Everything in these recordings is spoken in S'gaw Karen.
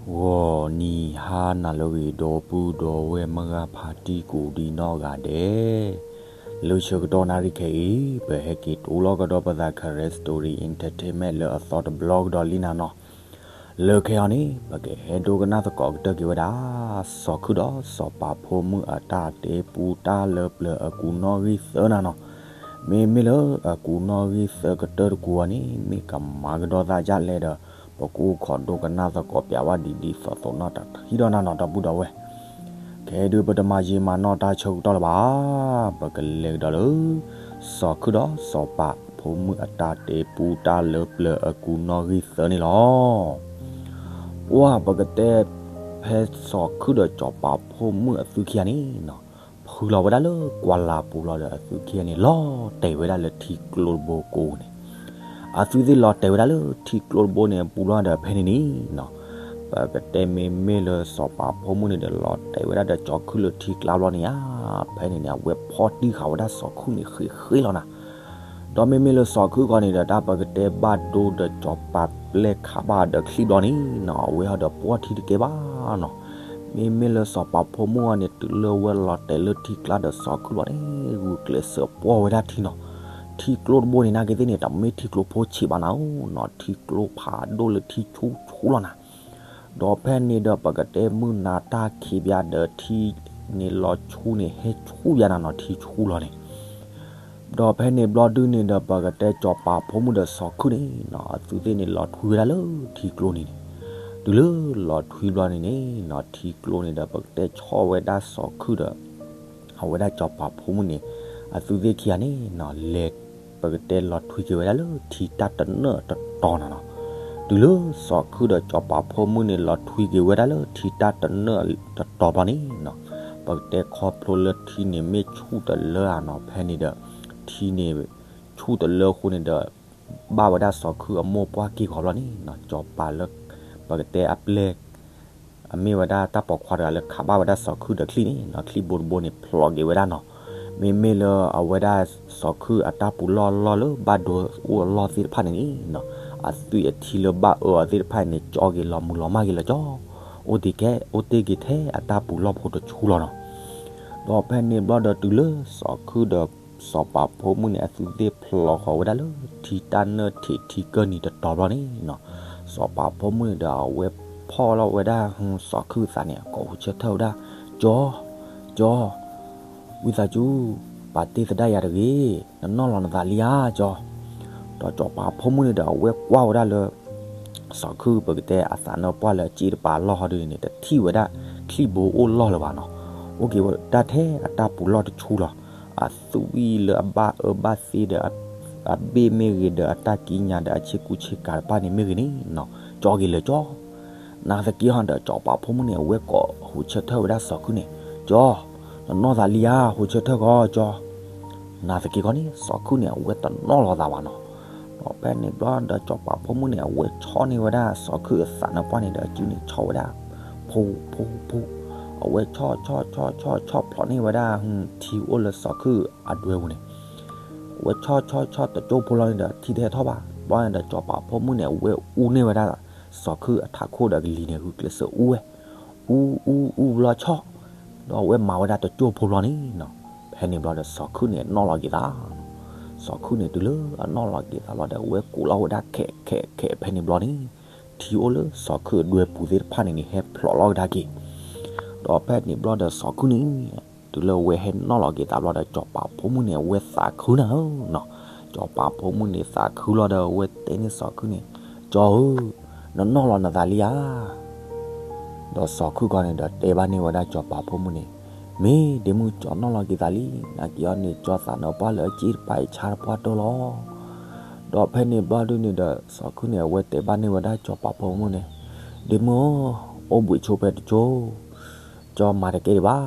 ဂီၤနံၤဟါနၤလၢအဂ့ၤ ဒီပုၢ်ဒီဝဲၢ်မုၢ်ဂၤဖါတံၢ်ကိးဒံနီၢ်ဂၤဒဲး, လၢဆၢကတီၢ်နၣ်ရံၣ်ခဲအံၤ ပဟဲက့ၤတိလီၤကဒီးပသး Karen Story Entertainment လၢအသီတဘျီကဒီးလံနၤနီၤ. လၢခဲအံၤန့ၣ် ပကဟဲဒိကနၣ်သကိးကတၢၢ်က့ၤဝဲဒၣ် စီၤခုၣ်ဒီးစီၤပၤဖိမုၣ်အတၢ်တဲပူတၢ်လၢပျၢၤအကူးနီၣ်ဂံၢ်သၢနၤနီၤ. မ့မ့ၢ်လၢအကူးနီၣ်ဂံၢ်သၢကတၢၢ်တကူးအံၤန့ၣ် မ့ၢ်ကမၤကဒီးသးဒ်လဲၣ်ဒီး ပကအိၣ်ခိးဒိကနၣ်သကိးပျးဝဲဒ်ဒ်သိးသိးနီၣ်တၢ်ထံၣ်ဒီးနၤနီၤ ဒီပုၢ်ဒီဝဲၢ်. ခဲအံၤဒုးပတမၤယံာ်မၤနီၢ်တၢ်ဆၢကတီၢ်လၢၤဘၣ်. ပကလဲၤကဒီးလၢ စီၤခုၣ်ဒီးစီၤပၤဖိမုၣ်အတၢ်တဲပူတၢ်လၢပျၢၤအကူးနီၣ်ဂံၢ်သၢန့ၣ်လီၤ. ပှၢ်ပကတဲ ဖဲစီၤခုၣ်ဒီးစီၤပၤဖိမုၣ်အသုခံဂၤန့ၣ်နီၤ ဖုလီၤဝဲဒၣ်လၢကွၢ်လၢ်ပူၤလီၤဒီးအသုခံဂၤန့ၣ် လီၤတဲာ်ဝဲဒၣ်လၢထံကျိတဘိကိးန့ၣ်, အသုသ့ၣ်လီၤတဲာ်ဝဲဒၣ်လၢထံကျိတဘိန့ၣ် ပူၤလီၤဒီးဖဲန့ၣ်န့ၣ်နီၤ ပကတဲမ့မ့ၢ်လၢစီၤပၤဖိမုၣ်န့ၣ်ဒီး လီၤတဲာ်ဝဲဒၣ်ဒီးစီၤခုၣ်လၢထံကျါဘျီန့ၣ်ဧါ, ဖဲန့ၣ်န့ၣ် အဝဲဖီၣ်တံၢ်ဃာ်ဝဲဒၣ်စီၤခုၣ်န့ၣ်ဃ့ဃ့လီၤနၤ. ဒီးမ့မ့ၢ်လၢစီၤခုၣ်ခီန့ၣ်ဒီး တၢ်ပကတဲဘၣ်ဒိဒီးစီၤပၤပျဲၢ်ခးဘၣ်ဒီးချံၣ်ဘျီန့ၣ်နီၤ အဝဲဟီဒီးပှီၢ်ထံတကဲဘၣ်နီၤ. မ့မ့ၢ်လၢစီၤပၤဖိမုၣ်အံၤန့ၣ် တုၤလၢဝဲလီၤတဲာ်လၢထံကျါဒီးစီၤခုၣ်လီၤန့ၣ် ဂုာ်ကျဲးစၢးပှီၢ်ဝဲဒၣ်ထံနီၤ. ထံကျိတဘိန့ၣ် နာ်က့သ့ၣ်န့ၣ် တမ့ၢ်ထံကျိဖိဆံးဘၣ်နၤဧိၤနီၤ, ထံကျိဖးဒိၣ်လၢထံဆူၣ်ဆူၣ်လီၤနၤ. ဒီးဖဲန့ၣ်ဒီးပကတဲမုၢ်နၤတၢ်ခံးဘၣ်ဒီးထံန့ၣ်လီၤဆူၣ်န့ၣ် ဟဲဆူၣ်ယါနၤနီၤ ထံဆူၣ်လီၤန့ၣ် ဒီးဖဲန့ၣ်ဘျီဒုန့ၣ်ဒီး ပကတဲစီၤပၤဖိမုၣ်ဒီးစီၤခုၣ်န့ၣ်နီၤ အသုသ့ၣ်န့ၣ်လီၤထွံဝဲဒၣ်လၢထံကျိန့ၣ်န့ၣ်, တုၤလၢလီၤထွံဘျီန့ၣ်န့ၣ်နီၤ ထံကျိန့ၣ်ဒီး ပကတဲဆီၣ်ဝဲဒၣ်စီၤခုၣ်ဒီး အဝဲဒၣ်စီၤပၤဖိမုၣ်န့ၣ် အသုသ့ၣ်ခံဂၤန့ၣ်နီၤ လဲၤ ပကတဲလီၤထွံက့ၤဝဲဒၣ်လၢထံတၢ်တနၢၣ်တတီၤနၤနီၤ. တုၤလၢစီၤခုၣ်ဒီးစီၤပၤဖိမုၣ်န့ၣ် လီၤထွံက့ၤဝဲဒၣ်လၢထံတၢ်တနၢၣ်တတီၤဘျီန့ၣ်နီၤ ပကတဲခီဖျိလၢထံန့ၣ်မ့ၢ်ဆူၣ်တလၢဧါနီၤ ဖဲန့ၣ်ဒီး ထံန့ၣ် ဆူၣ်တလၢအဃိန့ၣ်ဒီး ဘၣ်ဝဲဒၣ်စီၤခုၣ်အမိၢ်ပှၢ်က့ၢ်ဂီၤဘျီန့ၣ်နီၤ စီၤပၤလၢ ပကတဲအပျဲၢ် အမ့ၢ်ဝဲဒၣ်တၢ်ပိာ်ခွါတဂၤလၢခးဘၣ်ဝဲဒၣ်စီၤခုၣ်ဒီးချံၣ်န့ၣ်နီၤ ချံၣ်ဘိတဘိန့ၣ် ဖျိးက့ၤဝဲဒၣ်နီၤ. မ့မ့ၢ်လၢအဝဲဒၣ်စီၤခုၣ်အတၢ်ပူၤလီၢ်အလီၢ်လၢဘၣ်ဒိအိၣ်အလီၢ်သ့ၣ်တဖၣ်န့ၣ်န့ၣ်နီၤ အသွံၣ်အထံလၢဘၣ်အၢအီၤသ့ၣ်တဖၣ်န့ၣ် ကၠီက့ၤလီၤမုၢ်လီၤမၢ်က့ၤလီၤကၠီ, အိၣ်တ့ၢ်ကဲ အိၣ်တ့ၢ်က့ၤထဲအတၢ်ပူၤလီၢ်ဖိတဆူလီၤနီၤ. ဒီးဖဲန့ၣ်ဘျီဒီးတုၤလၢစီၤခုၣ်ဒီးစီၤပၤဖိမုၣ်န့ၣ် အသုသ့ၣ်ဖျိးဃီၤဝဲဒၣ်လၢထံတၢ်နၢၣ်ထံးထံကၢၢ်နံၤတတီၤဘျီန့ၣ်နီၤ စီၤပၤဖိမုၣ်န့ၣ်ဒီးအဝဲဖီၣ်လီၤဝဲဒၣ် စီၤခုၣ်အသးန့ၣ် အကိးဟူးဆၢထၢၣ်ဝဲဒၣ်, ကၠီ, ကၠီ, ဝံသးစူၤ ပာ်တ့ၢ်သဒၣ်ယၤတဂ့ၤ, နနီၢ်လီၤနသးလံဧါ ကၠီ. ဒီးစီၤပၤဖိမုၣ်န့ၣ်ဒီးအဝဲကွၢ်ဝဲဒၣ်လၢ စီၤခုၣ်ပကတဲအသးနၢၣ်ပှၢ်လၢအစ့ၣ်တပၤအလီၢ်ဟီဒ်န့ၣ် တထံၣ်ဝဲဒၣ်ချံၣ်ဘိအိၣ်လီၢ်လၢၤဘၣ်နီၤ. အိၣ်က့ၤဝဲဒၣ်ထဲအတၢ်ပူၤလီၢ်တဆူလီၤ. အသွံၣ်လၢအဘၣ်အၢဘၣ်သီဒီး အဘ့ၣ်မ့ၢ်ဂ့ၤဒီးအတၢ်ကံးညာ်ဒီးအဆ့ကူဆ့ကၤတဖၣ်န့ၣ်မ့ၢ်ဂ့ၤန့ၣ်နီၤ ကၠီက့ၤလၢာ်ကၠီ. နာ်သက့ဟီဒီးစီၤပၤဖိမုၣ်န့ၣ် အဝဲကိးဟူးဆၢထၢၣ်ဝဲဒၣ်စီၤခုၣ်န့ၣ်, ကၠီ, နနီၢ်သးလံဧါ ဟူးဆၢထၢၣ်ကီး ကၠီ. နာ်သက့ခီန့ၣ် စီၤခုၣ်န့ၣ် အဝဲတနီၣ်လီၤသးဘၣ်နီၤ. ဒီးဖဲန့ၣ်ဘျီဒီးစီၤပၤဖိမုၣ်န့ၣ် အဝဲဆီၣ်န့ၢ်ဝဲဒၣ်စီၤခုၣ်အသးနၢၣ်ပှၢ်န့ၣ်ဒီး အစုန့ၣ်ဆီၣ်ဝဲဒၣ် ဖိ ဖိ ဖိ, အဝဲဆီၣ်ဆီၣ်ဆီၣ်ဆီၣ်ဆီၣ်ဖျိးန့ၢ်ဝဲဒၣ် ထံအိၣ်လၢစီၤခုၣ်အဒွဲပူၤန့ၣ် အဝဲဆီၣ်ဆီၣ်ဆီၣ်တကၠိၢ်ဖိလီၤန့ၣ်ဒီး ထံတဟဲထီၣ်ဘၣ်. ဘျီန့ၣ်ဒီးစီၤပၤဖိမုၣ်န့ၣ် အဝဲအူန့ၢ်ဝဲဒၣ် စီၤခုၣ်အထးခိၣ်ဒီးကလံၤန့ၣ် ဂုာ်ကျဲးစၢးအူဝဲ, အူ အူ အူဘျီဆီၣ်, ဒီးအဝဲမၤဝဲဒၣ်တကၠိၢ်ဖိဘျီန့ၣ်နီၤ. ဖဲန့ၣ်ဘျီဒီးစီၤခုၣ်န့ၣ် နီၣ်လီၤက့ၤသး စီၤခုၣ်န့ၣ် တုၤလၢအနီၣ်လီၤက့ၤသးဘျီဒီး အဝဲကူးလီၤဝဲဒၣ်ခဲးခဲးခဲး ဖဲန့ၣ်ဘျီန့ၣ် ထံအိၣ်လၢစီၤခုၣ်အဒွဲပူၤသ့ၣ်တဖၣ်န့ၣ်န့ၣ် ဟဲဖျိးလီၤကဒါက့ၤ. ဒီးဖဲန့ၣ်ဘျီဒီးစီၤခုၣ်န့ၣ် တုၤလၢအဝဲဟဲနီၣ်လီၤက့ၤသးဘျီဒီး စီၤပၤဖိမုၣ်န့ၣ် အဝဲသးခုနၤဧၢနီၤ. စီၤပၤဖိမုၣ်န့ၣ်သးခုလီၤဒီး အဝဲတဲန့ၢ်စီၤခုၣ်န့ၣ်, ကၠီဧၢ, နနီၣ်လီၤနသးလံဧါ. ဒီးစီၤခုၣ်ခီန့ၣ်ဒီးတဲဘၣ်န့ၢ်ဝဲဒၣ်စီၤပၤဖိမုၣ်န့ၣ်, မ့ၢ်ဒ့မုၣ်ကၠီနီၣ်လီၤက့ၤသးလံ, နာ်က့ၤအီၤန့ၣ် ကၠီသးနၢၣ်ပှၢ်လၢအစ့ၣ်တပၤအံၤဆါတပှၢ်တၢၢ်လီၤ. ဒီးဖဲန့ၣ်ဘျီဒုန့ၣ်ဒီး စီၤခုၣ်န့ၣ် အဝဲတဲဘၣ်န့ၢ်ဝဲဒၣ်စီၤပၤဖိမုၣ်န့ၣ်, ဒ့မုၣ်ဧၢ, အိၣ်ဘှံးဆိဖဲတကၠိ, ကၠီမၤတကဲဒံးဘၣ်.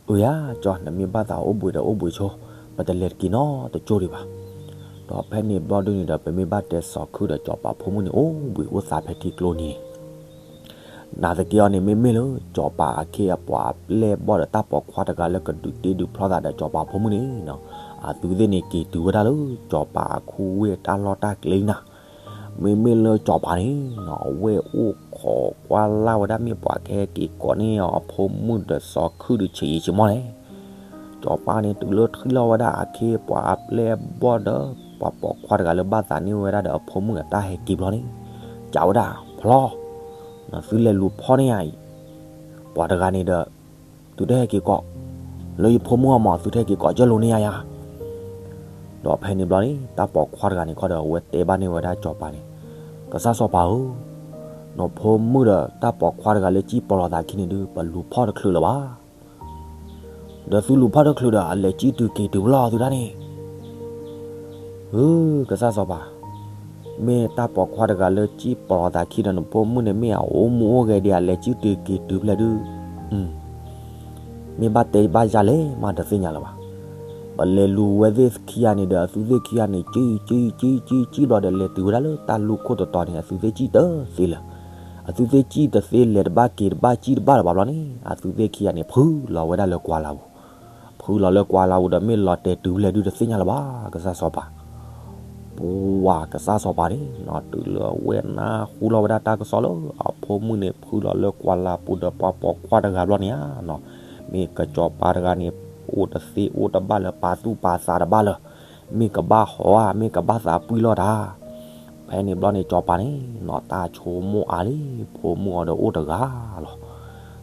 အၢယၤ ကၠီ နမ့ၢ်ဘၣ်သးအိၣ်ဘှံးဒီးအိၣ်ဘှံးဆိ, ပတလဲၤတက့ၤနီတကၠိဒံးဘၣ်. ဒီးဖဲန့ၣ်ဘျီဒုန့ၣ်ဒီး ပမ့ၢ်ဘၣ်တဲစီၤခုၣ်ဒီးစီၤပၤဖိမုၣ်န့ၣ် အိၣ်ဘှံးအိၣ်သါဖဲထံကျိန့ၣ် နာ်သက့ၤအီၤန့ၣ် မ့မ့ၢ်လၢစီၤပၤအခ့အပှၤအပျဲၢ်ဘီၣ်ဒီး တၢ်ပိာ်ခွါတဂၤလၢကဒုးတ့ဒုးဖျီသးဒီးစီၤပၤဖိမုၣ်န့ၣ်နီၤ, အသုသ့ၣ်န့ၣ်က့ၤတုၤဝဲဒၣ်လၢစီၤပၤအခူဝ့ၢ်တၢ်လီၢ်တၢ်ကျဲနၤ. မ့မ့ၢ်လၢစီၤပၤန့ၣ်နီၤ အဝဲအိၣ်ခိ ပိာ်ခွါလၢ်ဝဲဒၣ်မ့ၢ်ပှၤကဟဲက့ၤကိးန့ၢ်အီၤအဖိမုၣ်ဒီးစီၤခုၣ်ဒီးဆံးယံာ်ဆံးမီၢ်လဲၣ်. စီၤပၤန့ၣ် တုၤလၢထံၣ်လီၤဝဲဒၣ်အခ့အပှၤအပျဲၢ်အဘီၣ်ဒီး ပှၤပိာ်ခွါတဂၤလၢဘၣ်သးန့ၢ်ဝဲဒၣ်ဒီးအဖိမုၣ်အတၢ်ဟဲက့ၤဘျီန့ၣ်, စံးဝဲဒၣ်, ဖျီ, သုလဲၤလူၤဖီၣ်န့ၢ်ယၤအံၤ, ပှၤတဂၤန့ၣ်ဒီး သုတဟဲက့ၤကိး, လၢယဖိမုၣ်အမီၤ သုတဟဲက့ၤကိးကၢလိာ်န့ၢ်ယၤယၤ ဒီးဖဲန့ၣ်ဘျီန့ၣ် တၢ်ပိာ်ခွါတဂၤန့ၣ်ခီဒီး အဝဲတဲဘၣ်န့ၢ်ဝဲဒၣ်စီၤပၤန့ၣ်, ကစၢ်စီၤပၤဧၢ, နဖိမုၣ်ဒီးတၢ်ပိာ်ခွါတဂၤလၢစံၣ်ပိာ်လီၤသးခံန့ၣ်ဒုး ပလူၤဖီၣ်တချုးလၢၤဘၣ်. ဒီးသုလူၤဖီၣ်တချုးဒီး အလဲၤစံၣ်တုၤက့ၤတုၤဖျီသုတၢ်န့ၣ်, ဧၢ, ကစၢ်စီၤပၤ, မ့ၢ်တၢ်ပိာ်ခွါတဂၤလၢစံၣ်ပိာ်လီၤသးခံဒီး နဖိမုၣ်န့ၣ် မ့ၢ်အအိၣ်မူအိၣ်ဂဲၤဒံး အလဲၤစံၣ်တုၤက့ၤတုၤဖျဲးဒုး မ့ၢ်ဘၣ်တဲဘၣ်ယၤလဲၣ်မး တသ့ၣ်ညါလၢၤဘၣ်. ပလဲၤလူၤဝဲသ့ၣ်ခံဂၤန့ၣ်ဒီး အသုသ့ၣ်ခံဂၤန့ၣ် စံၣ်စံၣ်စံၣ်စံၣ်စံၣ်ဘျီဒီး လဲၤတုၤဝဲဒၣ်လၢတၢ်လူၢ်ခိၣ်တတီၤန့ၣ် အသုသ့ၣ်စံၣ်တသ့လၢၤ. အသုသ့ၣ်စံၣ်တသ့ လဲၤတဘၣ်က့ၤတဘၣ် စံၣ်တဘၣ်လၢၤဘၣ်ဘျီန့ၣ် အသုသ့ၣ်ခံဂၤန့ၣ် ဖုလီၤဝဲဒၣ်လၢကွၢ်လၢ်ပူၤ, ဖုလီၤလၢကွၢ်လၢ်ပူၤဒီး မ့ၢ်လီၤတဲာ်တုၤဖျဲးဒုးတသ့ၣ်ညါလၢၤဘၣ် ကစၢ်စီၤပၤ ပှၤကစၢ်စီၤပၤန့ၣ်နီၤ တုၤလၢအဝဲနၢ်ဟူလီၤဝဲဒၣ်တၢ်ကစီၣ်လၢ အဖိမုၣ်န့ၣ် ဖုလီၤလၢကွၢ်လၢ်ပူၤဒီးပှၤပိာ်ခွါတဂၤဘျီန့ၣ်ဧါနီၤ, မ့ၢ်ကစီၤပၤတဂၤန့ၣ် အိၣ်တသ့အိၣ်တဘၣ်လၢၤ ပာ်သူၣ်ပာ်သးတဘၣ်လၢၤ, မ့ၢ်ကဘၣ်ဟီဧါ မ့ၢ်ကဘၣ်သးပှံၢ်လီၤတၢ် ဖဲန့ၣ်ဘျီန့ၣ် စီၤပၤန့ၣ်နီၤ တၢ်ဆိကမိၣ်အါလံ ဖိမုၣ်အီၤဒီးအိၣ်တဂၤလီၤ.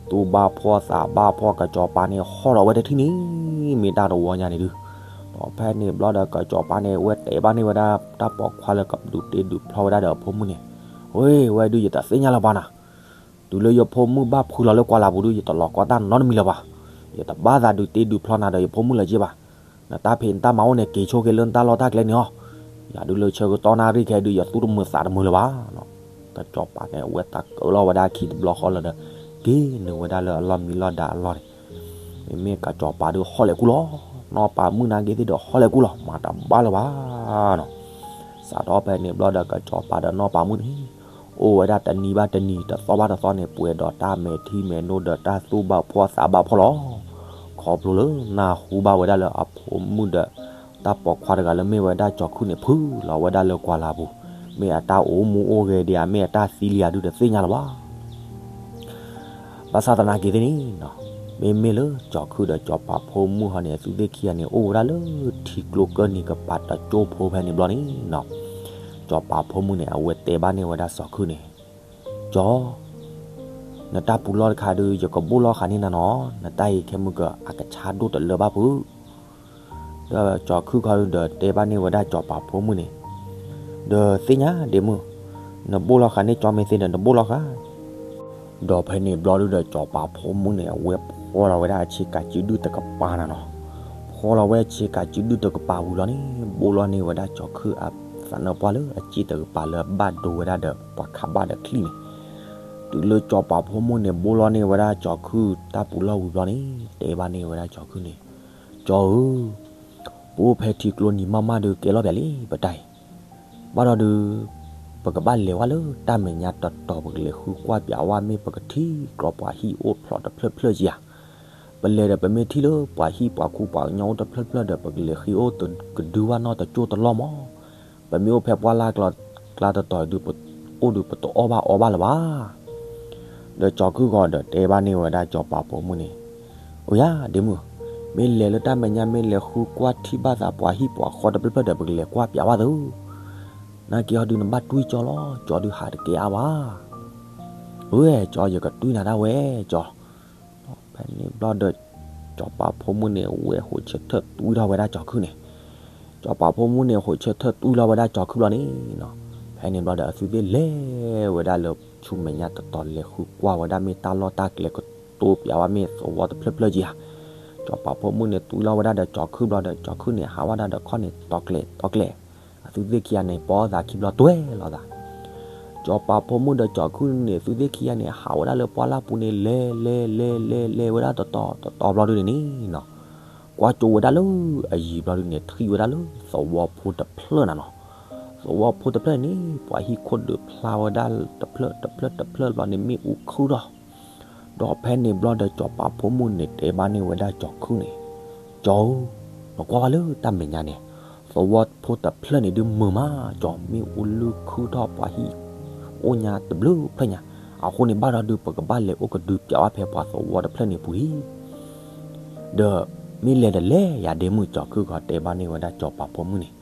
သူၣ်ဘၣ်ဖှီၣ်သးဘၣ်ဖှီၣ် ကစီၤပၤန့ၣ် ဟီထီၣ်ဝဲတထံၣ်န့ၣ် မ့ၢ်တၢ်တဝီညါန့ၣ်ဒုး, ဒီးဖဲန့ၣ်ဘျီဒီး ကစီၤပၤန့ၣ် ဝဲတဲဘၣ်န့ၢ်ဝဲဒၣ် တၢ်ပိာ်ခွါလၢကဒုးတ့ဒုးဖျီဝဲဒၣ်ဒီးအဖိမုၣ်န့ၣ်, ဝဲ ဝဲဒုး ယတသ့ၣ်ညါလၢၤဘၣ်နၤ, တုၤလၢယဖိမုၣ်ဘၣ်ဖုလီၤလၢကွၢ်လၢ်ပူၤဒုး ယတလီၤကီတၢ်နီတမံၤလၢၤဘၣ်, ယတဘၣ်သးဒုးတ့ဒုးဖျီနၤဒီးယဖိမုၣ်လၢၤက့ဘၣ်. နတၢ်ဖံးနတၢ်မၤအိၣ်န့ၣ် က့ၤဆိက့ၤလၢနတၢ်လီၢ်တၢ်ကျဲန့ၣ်အီၤ, ယၤဒုးလၢဆၢကတီၢ်နၣ်ရံၣ်ခဲဒုး ယသူၣ်တမုာ်သးတမုာ်လၢၤဘၣ်. ကစီၤပၤန့ၣ် အဝဲတၢ်ကၢလီၤဝဲဒၣ်ခံတဘျီဃီလၢၤဒီး က့ၤနုာ်ဝဲဒၣ်လၢအလီၢ်မံလီၢ်ဒါအလီၢ်န့ၣ်, မ့မ့ၢ်ကစီၤပၤဒုးဟီၣ်လဲၤကူၣ်လီၤ, နီၢ်ပၤမုၣ်နာ်က့သ့ၣ်ဒီးဟီၣ်လဲၤကူၣ်လီၤ မၤတဘၣ်လၢၤဘၣ်နီၤ. စးထီၣ်ဖဲန့ၣ်ဘျီဒီး ကစီၤပၤဒီးနီၢ်ပၤမုၣ်န့ၣ် အိၣ်ဝဲဒၣ်တနံၤဘၣ်တနံၤ တသီဘၣ်တသီန့ၣ် ပှဲၤဒီးတၢ်မဲာ်ထံမဲာ်နိဒီးတၢ်သူၣ်ဘၣ်ဖှီၣ်သးဘၣ်ဖှီၣ်လီၤ. ခီဖျိလၢနၢ်ဟူဘၣ်ဝဲဒၣ်လၢအဖိမုၣ်ဒီး တၢ်ပိာ်ခွါတဂၤလၢမ့ၢ်ဝဲဒၣ်ကၠီၤခုၣ်န့ၣ် ဖုလီၤဝဲဒၣ်လၢကွၢ်လၢ်ပူၤ, မ့ၢ်အတၢ်အိၣ်မူအိၣ်ဂဲၤဒံးဧါ မ့ၢ်အတၢ်သံလံဧါဒုးတသ့ၣ်ညါလၢၤဘၣ်. ဘၣ်ဆၣ်သနာ်က့သ့ၣ်န့ၣ်နီၤ, မ့မ့ၢ်လၢကၠီၤခုၣ်ဒီးကၠီၤပၤဖိမုၣ်ဟီန့ၣ် အသုသ့ၣ်ခံဂၤန့ၣ် အိၣ်ဝဲဒၣ်လၢထံကျိကၢၢ်နံၤကပၤတကၠိဖိဖဲန့ၣ်ဘျီန့ၣ်နီၤ, ကၠီၤပၤဖိမုၣ်န့ၣ် အဝဲတဲဘၣ်န့ၢ်ဝဲဒၣ်ကၠီၤခုၣ်န့ၣ်, ကၠီၤ နတၢ်ပူၤလီၢ်တခါဒုး ယကဘိၣ်လီၢ်ဃာ်န့ၢ်နၤနီၤ, နတၢ်အံၤခဲမုၢ်ကၢအကဆါဒိၣ်တလၢဘၣ်ဖု ဒီးကၠီၤခုၣ်ခီဒုးဒီးတဲဘၣ်န့ၢ်ဝဲဒၣ်ကၠီၤပၤဖိမုၣ်န့ၣ်, ဒီးသ့ၣ်ညါဒ့မုၣ်, နဘိၣ်လီၢ်ဃာ်န့ၢ်ကၠီၤမ့ၢ်သ့ဒီး နဘိၣ်လီၢ်ဃာ် ဒီးဖဲန့ၣ်ဘျီဒုးဒီး ကၠီၤပၤဖိမုၣ်န့ၣ် အဝဲဖှီလီၤဝဲဒၣ်အဆ့ကၤစုဒုၣ်တကပၤနၤနီၤ, ဖှီလီၤဝဲဆ့ကၤစုဒုၣ်တကပၤဝံၤလီၤန့ၣ် ဘိၣ်လီၤန့ၢ်ဝဲဒၣ်ကၠီၤခုၣ်အသးနၢၣ်ပှၢ်လၢအစ့ၣ်တကပၤလၢအဘၣ်ဒိဝဲဒၣ်ဒီးပှၤခးဘၣ်ဒီးချံၣ်န့ၣ်, တုၤလၢကၠီၤပၤဖိမုၣ်န့ၣ် ဘိၣ်လီၤန့ၢ်ဝဲဒၣ်ကၠီၤခုၣ်တၢ်ပူၤလီၢ်ဝံၤဘျီန့ၣ် တဲဘၣ်န့ၢ်ဝဲဒၣ်ကၠီၤခုၣ်န့ၣ်, ကၠီၤဧၢ ပအိၣ်ဖဲထံကျိနံၤမးမးဒုးကဲလီၤပၠးလံ ပတၢ်အံၤ, ဘၣ်ဒီးဒုး ပကဘၣ်လဲၤဝဲလၢတၢ်မဲာ်ညါတတီၤ ပကလဲၤဃုကွၢ်ပၠးဝဲမ့ၢ်ပကထံၣ်ကျီပှၤဟံၣ်အိၣ်ဖျိးတဖျၢၣ်ဖျၢၣ်ဧါ. ပလဲၤဒီးပမ့ၢ်ထံၣ်လၢပှၤဟံၣ်ပှၤခူပှၤကညီအိၣ်တဖျၢၣ်ဖျၢၣ်ဒီး ပကလဲၤဃ့အိၣ်တဒုဘၣ်နီတကၠိတလီၢ်မး, ပမ့ၢ်အိၣ်ဖဲပှၢ်လၢ်ကျါတတီၤဒုး ပအိၣ်ဒုးပတအီၣ်ဘၣ်အီဘၣ်လၢၤဘၣ်. ဒီးကၠီၤခုၣ်ဂီၤဒီးတဲဘၣ်န့ၢ်ဝဲဒၣ်ကၠီၤပၤဖိမုၣ်န့ၣ်, အိၣ်ယၤ ဒ့မုၣ်, မ့ၢ်လဲၤလၢတၢ်မဲာ်ညါ မ့ၢ်လဲၤဃုကွၢ်ထံၣ်ဘၣ်သးပှၤဟံၣ်ပှၤဃီတဖျၢၣ်ဖျၢၣ်ဒီး ပကလဲၤကွၢ်ပၠးဘၣ်သု, နာ်က့ဟီဒုးနဘၣ်တွံၢ်ကၠီၤလီၤ ကၠီၤဒုးဟးတကဲအါဘၣ်. ဝဲကၠီၤ ယကတွံၢ်နၤဒၣ်ဝဲကၠီၤ. ဖဲန့ၣ်ဘျီဒီး ကၠီၤပၤဖိမုၣ်န့ၣ် အဝဲဟိးဆၢထၢၣ်တွံၢ်ထီၣ်ဝဲဒၣ်ကၠီၤခုၣ်န့ၣ်, ကၠီၤပၤဖိမုၣ်န့ၣ် ဟိးဆၢထၢၣ်တွံၢ်လီၤဝဲဒၣ်ကၠီၤခုၣ်လီၤန့ၣ်နီၤ, ဖဲန့ၣ်ဘျီဒီး အသုသ့ၣ်လဲၤဝဲဒၣ်လၢဆူမဲာ်ညါတတီၤ လဲၤဃုကွၢ်ဝဲဒၣ်မ့ၢ်တၢ်လီၢ်တၢ်ကျဲကတိၤပၠးဝဲမ့ၢ်သဝီတဖျၢၣ်ဖျၢၣ်ဧါ. ကၠီၤပၤဖိမုၣ်န့ၣ် တွံၢ်လီၤဝဲဒၣ်ဒီးကၠီၤခုၣ်ဘျီဒီး ကၠီၤခုၣ်န့ၣ် ဟးဝဲဒၣ်ဒီးခီၣ်န့ၣ် တီၤကျဲၤတီၤကျဲၤ, အသုသ့ၣ်ခံဂၤန့ၣ် ပိာ်သးခံဘျီတွဲလီၤသး ကၠီၤပၤဖိမုၣ်ဒီးကၠီၤခုၣ်န့ၣ် သုသ့ၣ်ခံဂၤန့ၣ် ဟးဝဲဒၣ်လၢပှၢ်လၢ်ပူၤန့ၣ် လဲၤလဲၤလဲၤလဲၤလဲၤဝဲဒၣ်တတီၤတတီၤဘျီဒုန့ၣ်နီၤ, ကွၢ်ကၠိဝဲဒၣ်လၢအယံၤဘျီဒုန့ၣ် ထံၣ်ဝဲဒၣ်လၢသဝီဖိတဖျၢၣ်နၤနီၤ, သဝီဖိတဖျၢၣ်န့ၣ် ပှၤဟံၣ်ခိၣ်ဒုးဖျါဝဲဒၣ်တဖျၢၣ်တဖျၢၣ်တဖျၢၣ်ဘျီန့ၣ် မ့ၣ်အူခုၣ်ထီၣ် ဒီးဖဲန့ၣ်ဘျီဒီး ကၠီၤပၤဖိမုၣ်န့ၣ် တဲဘၣ်န့ၢ်ဝဲဒၣ်ကၠီၤခုၣ်န့ၣ်, ကၠီၤဧၢ, နကွၢ်ဝဲလၢတၢ်မဲာ်ညါန့ၣ်, သဝီဖိတဖျၢၣ်န့ၣ်ဒုးမုာ်မး, ကၠီၤမ့ၣ်အူလုၢ်ခုၣ်ထီၣ် ပှၤဟံၣ်အိၣ်ညါတဘျုးဖျၢၣ်ညါ, အဃိန့ၣ်ဘၣ်ဒီးဒုး ပကဘၣ်လဲၤအိၣ်ကဒုးပျးဘၣ်ဖဲပှၤသဝီတဖျၢၣ်န့ၣ်အပူၤလံ. ဒီးမ့ၢ်လဲၤဒီးလဲၤယၤဒ့မုၣ် ကၠီၤခုၣ်ဃီတဲဘၣ်န့ၢ်ဝဲဒၣ်ကၠီၤပၤဖိမုၣ်န့ၣ်,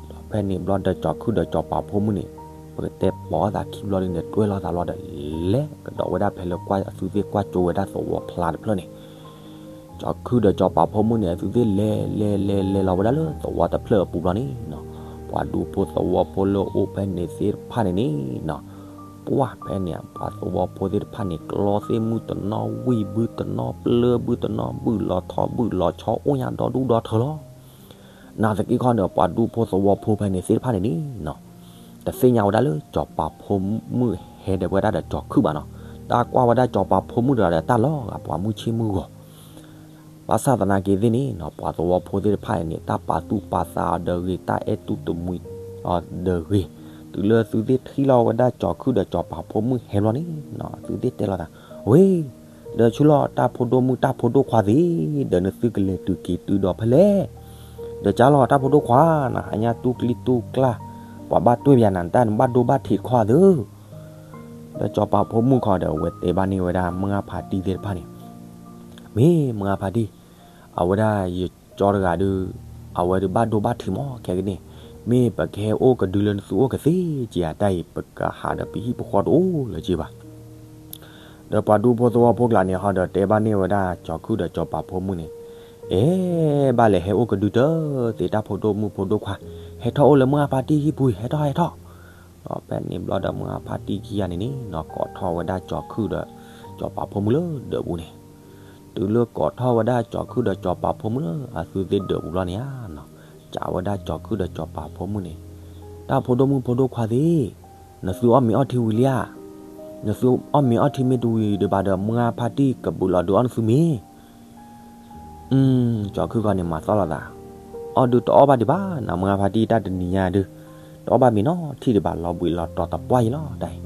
ဒီးဖဲန့ၣ်ဘျီဒီးကၠီၤခုၣ်ဒီးကၠီၤပၤဖိမုၣ်န့ၣ်, ပကတဲပိာ်အသးခံဘျီဒုန့ၣ် တွဲၢ်လိာ်သးလီၤဒီး လဲၤကဒီးဝဲဒၣ်ဖဲလၢကွၢ်အသုသ့ၣ်ကွၢ်ကၠိဝဲဒၣ်သဝီဖျါတဖျၢၣ်န့ၣ်, ကၠီၤခုၣ်ဒီးကၠီၤပၤဖိမုၣ်န့ၣ် အသုသ့ၣ်လဲၤလဲၤလဲၤလဲၤလီၤဝဲဒၣ်လၢသဝီတဖျၢၣ်အပူၤဘျီန့ၣ်နီၤ, ပှၤဒူဖိသဝီဖိလၢအိၣ်ဖဲန့ၣ်သ့ၣ်တဖၣ်န့ၣ်န့ၣ်နီၤ, ပှၢ်ဖဲန့ၣ် ပှၤသဝီဖိသ့ၣ်တဖၣ်န့ၣ် ကျီသ့ၣ်မုၢ်တနီၤ ဝံၢ်ဘုတနီၤ ပျၢၢ်ဘုတနီၤ ဘုၣ်လီၤထီဘုၣ်လီၤဆီ အိၣ်ညါဒီဒူၣ်ဒီထၢလီၤ. နာ်သက့ခီန့ၣ် ပှၤဒူဖိသဝီဖိဖဲန့ၣ်သ့ၣ်တဖၣ်န့ၣ်န့ၣ်နီၤ, တသ့ၣ်ညါဝဲဒၣ်လၢကၠီၤပၤဖိမုၣ်ဟဲဒီးဝဲဒၣ်ဒီးကၠီၤခုၣ်ဘၣ်နီၤ, တၢ်ကွၢ်ဝဲဒၣ်ကၠီၤပၤဖိမုၣ်တဂၤဒီးတၢ်လီၤဂာ်ပှၤမုၢ်ဆ့ၣ်မုၢ်ဂီၤ ဘၣ်ဆၣ်သနာ်က့သ့ၣ်န့ၣ်နီၤ ပှၤသဝီဖိသ့ၣ်တဖၣ်န့ၣ် တၢ်ပာ်သူၣ်ပာ်သးအီၤဒီးဂ့ၤ တၢ်အဲၣ်တူၢ်တမှံၤအီၤဒီးဂ့ၤ, တုၤလၢသုသ့ၣ်ထံၣ်လီၤဝဲဒၣ်ကၠီၤခုၣ်ဒီးကၠီၤပၤဖိမုၣ်ဟဲဘျီန့ၣ်နီၤ သုသ့ၣ်တဲလိာ်သး, ဝ့ၢ်, ဒီးဆူလီၤတၢ်ဖိဒိၣ်မုၣ်တၢ်ဖိဒိၣ်ခွါသ့ၣ်, ဒီးနသုကလဲၤတုၤက့ၤတုၤဒီးဖဲလဲၣ်, ဒီးကၢ်လီၤတၢ်ဖိဒိၣ်ခွါ, နဟါညါတူၢ်ကလံၢ်တူၢ်ကျၢ်, ပှၤဘၣ်တွဲၢ်ပယၤနၤတၢ်နဘၣ်ဒိဘၣ်ထံးတခီသ့ၣ် ဒီးကၠီၤပၤဖိမုၣ်ခီဒီး အဝဲတဲဘၣ်န့ၢ်ဝဲဒၣ်မုၢ်ဂၢ်ဖါတံၢ်သ့ၣ်တဖၣ်န့ၣ်, မ့ၢ်မုၢ်ဂၢ်ဖါတံၢ်, အဝဲဒၣ်ယကၠီတဂၤဒီး, အဝဲဒုးဘၣ်ဒိဘၣ်ထံးမး ခဲကနံၣ်, မ့ၢ်ပကဟဲအိၣ်ကဒုလၢနသုအိၣ်ကသ့က့ၤဧါ တၢ်အံၤ ပကဟးဒီးပဟံၣ်ပဃီတအိၣ်လၢၤက့ၤဘၣ် ဒီးပှၤဒူဖိသဝီဖိကျါန့ၣ်ဟီဒီးတဲဘၣ်န့ၢ်ဝဲဒၣ်ကၠီၤခုၣ်ဒီးကၠီၤပၤဖိမုၣ်န့ၣ်, အဲ, ဘၣ်လဲၤဟဲအိၣ်ကဒုတသ့ တၢ်ဖိဒိၣ်မုၣ်ဖိဒိၣ်ခွါ, ဟဲထီၣ်အိၣ်လၢမုၢ်ဂၢ်ဖါတံၢ်ဟံၣ်ပူၤ ဟဲထီၣ်ဟဲထီၣ်, ဒီးဖဲန့ၣ်ဘျီဒီးမုၢ်ဂၢ်ဖါတံၢ်ခံဂၤန့ၣ်န့ၣ်နီၤ ကိးထီၣ်ဝဲဒၣ်ကၠီၤခုၣ်ဒီးကၠီၤပၤဖိမုၣ်လၢဒၢးပူၤန့ၣ်, တုၤလၢကိးထီၣ်ဝဲဒၣ်ကၠီၤခုၣ်ဒီးကၠီၤပၤဖိမုၣ်လၢအသုသ့ၣ်ဒၢးပူၤဘျီန့ၣ်ဧါနီၤ, စံးဝဲဒၣ်ကၠီၤခုၣ်ဒီးကၠီၤပၤဖိမုၣ်န့ၣ်, တၢ်ဖိဒိၣ်မုၣ်ဖိဒိၣ်ခွါသ့ၣ်, နသုအီၣ်မ့ၤအီထံဝံၤလံဧါ, နသုအီၣ်မ့ၤအီထံမ့ၢ်တဝံၤဒံးဘၣ်ဒီး မုၢ်ဂၢ်ဖါတံၢ်ကဘုးလီၤဒုးအီၣ်နသုမ့ၤ ကၠီၤခုၣ်ခီန့ၣ်မၤသီၣ်လီၤသး, အီၣ်ဒုးတအီၣ်ဘၣ်ဒံးဘၣ် နမုၢ်ဂၢ်ဖါတံၢ်တၢ်တနံၤညါဒုး, တအီၣ်ဘၣ်မ့ၤနီတထံၣ်ဒံးဘၣ် လီၤဘှံးလီၤတီၤတပှၢ်ယံၤလီၤတၢ်အံၤ,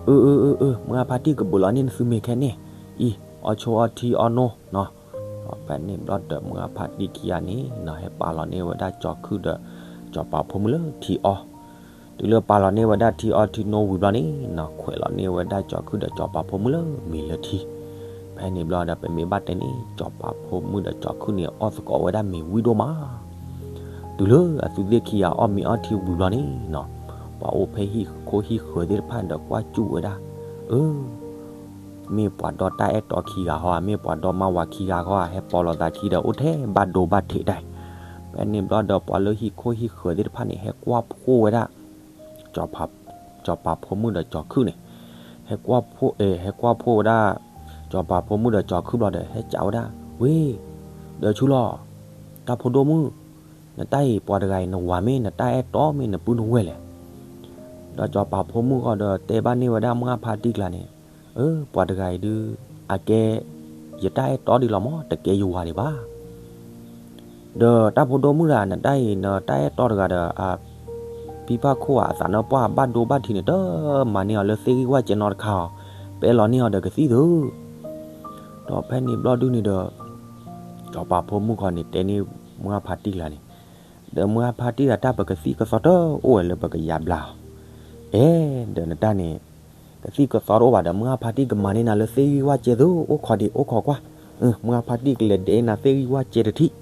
အၢ အၢ အၢ အၢ မုၢ်ဂၢ်ဖါတံၢ်ကဘုးလီၤန့ၢ်နသုမ့ၤခဲန့ၣ်, အံၤ အီၣ်ဆိအီထံအီနိ, ဖဲန့ၣ်ဘျီဒီးမုၢ်ဂၢ်ဖါတံၢ်ခံဂၤန့ၣ်နီၤ ဟဲပာ်လီၤန့ၢ်ဝဲဒၣ်ကၠီၤခုၣ်ဒီး ကၠီၤပၤဖိမုၣ်လၢထံအီ, တုၤလၢပာ်လီၤန့ၢ်ဝဲဒၣ်ထံအီထံနိဝံၤဘျီန့ၣ်နီၤ ခွဲးလီၤန့ၢ်ဝဲဒၣ်ကၠီၤခုၣ်ဒီးကၠီၤပၤဖိမုၣ်လၢမ့ၤလၢထံ, ဖဲန့ၣ်ဘျီဒီးပမ့ၢ်ဘၣ်တဲန့ၣ် ကၠီၤပၤဖိမုၣ်ဒီးကၠီၤခုၣ်န့ၣ် အီၣ်သကိးဝဲဒၣ်မ့ၤဝံၣ်ဒိၣ်မး တုၤလၢအသုသ့ၣ်ခံဂၤအီၣ်မ့ၤအီထံဝံၤဘျီန့ၣ်နီၤ, ပှၤအိၣ်ဖဲဟံၣ်ခိၣ်ဟံၣ်ဃၢၤသ့ၣ်တဖၣ်ဒီးကွၢ်စူၣ်ဝဲဒၣ်, အၢ, မ့ၢ်ပှၤဒီတၢ်အဲၣ်တီခံဂၤဃီဧါ မ့ၢ်ပှၤဒီမါဝၤခံဂၤဃီဧါ ဟဲပိာ်လိာ်သးခံဒီးအိၣ်ထဲဘၣ်ဒိဘၣ်ထံးတၢ်အံၤ, ဖဲန့ၣ်ဘျီဒီးပှၤလၢဟံၣ်ခိၣ်ဟံၣ်ဃၢၤသ့ၣ်တဖၣ်န့ၣ် ဟဲကွၢ်ဖှိၣ်ဝဲဒၣ် ကၠီၤပၤဖိမုၣ်ဒီးကၠီၤခုၣ်န့ၣ်, ဟဲကွၢ်ဖှိၣ်, ဟဲကွၢ်ဖှိၣ်ဝဲဒၣ် ကၠီၤပၤဖိမုၣ်ဒီးကၠီၤခုၣ်ဘျီဒီး ဟဲစံးဝဲဒၣ်, ဝ့ၢ်, ဒီးဆူလီၤ, တၢ်ဖိဒိၣ်မုၣ်, နတၢ်အံၤပှၤတဂၤအံၤ နဝၤမ့ၢ်နတၢ်အဲၣ်တီမ့ၢ်နပုၢ်နဝဲၢ်လဲၣ်. ဒီးကၠီၤပၤဖိမုၣ်ဃီဒီးတဲဘၣ်န့ၢ်ဝဲဒၣ်မုၢ်ဂၢ်ဖါတံၢ်ကျါန့ၣ်, အၢ ပှၤတဂၤအံၤဒုး, အကဲ ယတၢ်အဲၣ်တီဒံးလီၤမး တကဲယဝၤဒံးဘၣ် ဒီးတၢ်ဖိဒိၣ်မုၣ်တဂၤ နတၢ်အံၤ နတၢ်အဲၣ်တီတဂၤဒီး အဖံဖးခိၣ်ဧါ အသးနၢ်ပှၢ်ဘၣ်ဒိဘၣ်ထံးန့ၣ် တမၤန့ၢ်အီၤလၢသ့ၣ်ဂံၢ်ဝၣ်စဲနီတခါအီၤ, ပအဲၣ်လီၤန့ၢ်အီၤဒီးကသံၣ်သု, ဒီးဖဲန့ၣ်ဘျီဒုန့ၣ်ဒီး ကၠီၤပၤဖိမုၣ်ခီန့ၣ် တဲန့ၢ်မုၢ်ဂၢ်ဖါတံၢ်ကျါန့ၣ်, ဒီးမုၢ်ဂၢ်ဖါတံၢ်ဒီးတၢ်ပကသံၣ်ကသီတအိၣ်ဝဲလၢပကယါဘျါအီၤ, အဲၣ် ဒီးနတၢ်န့ၣ် ကသံၣ်ကသီတအိၣ်ဘၣ်ဒီး မုၢ်ဂၢ်ဖါတံၢ်ကမၤန့ၢ်နၤလၢသ့ၣ်ဂံၢ်ဝၣ်စဲသု အိၣ်ခိးဒံးအိၣ်ခိးကွၢ်, မုၢ်ဂၢ်ဖါတံၢ်ကလဲၤဒဲးနၤသ့ၣ်ဂံၢ်ဝၣ်စဲတထံၣ်,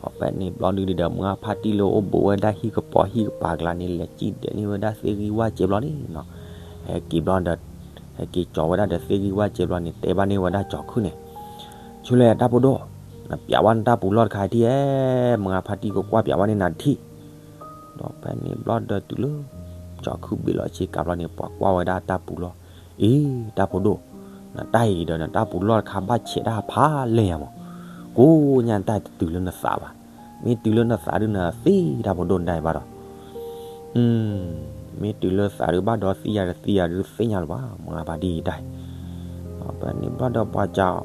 ဒီးဖဲန့ၣ်ဘျီဒုန့ၣ်ဒီး မုၢ်ဂၢ်ဖါတံၢ်လၢအိၣ်ဘူးဝဲဒၣ်ဟံၣ်ကပီၤဟံၣ်ကပၤကျါန့ၣ် လဲၤစံၣ်ဒဲးန့ၢ်ဝဲဒၣ်သ့ၣ်ဂံၢ်ဝၣ်စဲဘျီန့ၣ်နီၤ, ဟဲက့ၤဘျီဒီး ဟဲက့ၤကၠီၤဝဲဒၣ်ဒီးသ့ၣ်ဂံၢ်ဝၣ်စဲဘျီန့ၣ် တဲဘၣ်န့ၢ်ဝဲဒၣ်ကၠီၤခုၣ်န့ၣ်, ဆူလဲၣ်တၢ်ဖိဒိၣ်, နပျးဝဲနတၢ်ပူၤလီၢ်တခါထံၣ်ဧဲ, မုၢ်ဂၢ်ဖါတံၢ်ကကွၢ်ပျးဝဲန့ၢ်နၤတထံၣ် ဒီးဖဲန့ၣ်ဘျီဒီးတုၤလၢ ကၠီၤခုၣ်ဘ့ၣ်လီၤဆ့ကၤဘျီန့ၣ် ပှၤကွၢ်ဝဲဒၣ်တၢ်ပူၤလီၢ်, အ့ တၢ်ဖိဒိၣ်, နတၢ်အံၤဒီးနတၢ်ပူၤလီၢ်တခါဘၣ်ဆဲးတၢ်ဖးလဲၢ်ယၤမး, ကိးညါနတၢ်တတုၤလၢနသးဘၣ်, မ့ၢ်တုၤလၢနသးဒုးနသံတၢ်ဖိဒိၣ်နတၢ်အံၤဘၣ်ဒီး မ့ၢ်တုၤလၢသးဒုးဘၣ်ဒီးသံယၤဒီးသံယၤဒုးသ့ၣ်ညါလၢၤဘၣ် မုၢ်ဂၢ်ဖါတံၢ်တၢ်အံၤ, ဒီးဖဲန့ၣ်ဘျီဒီးပှၤကၠီၤ,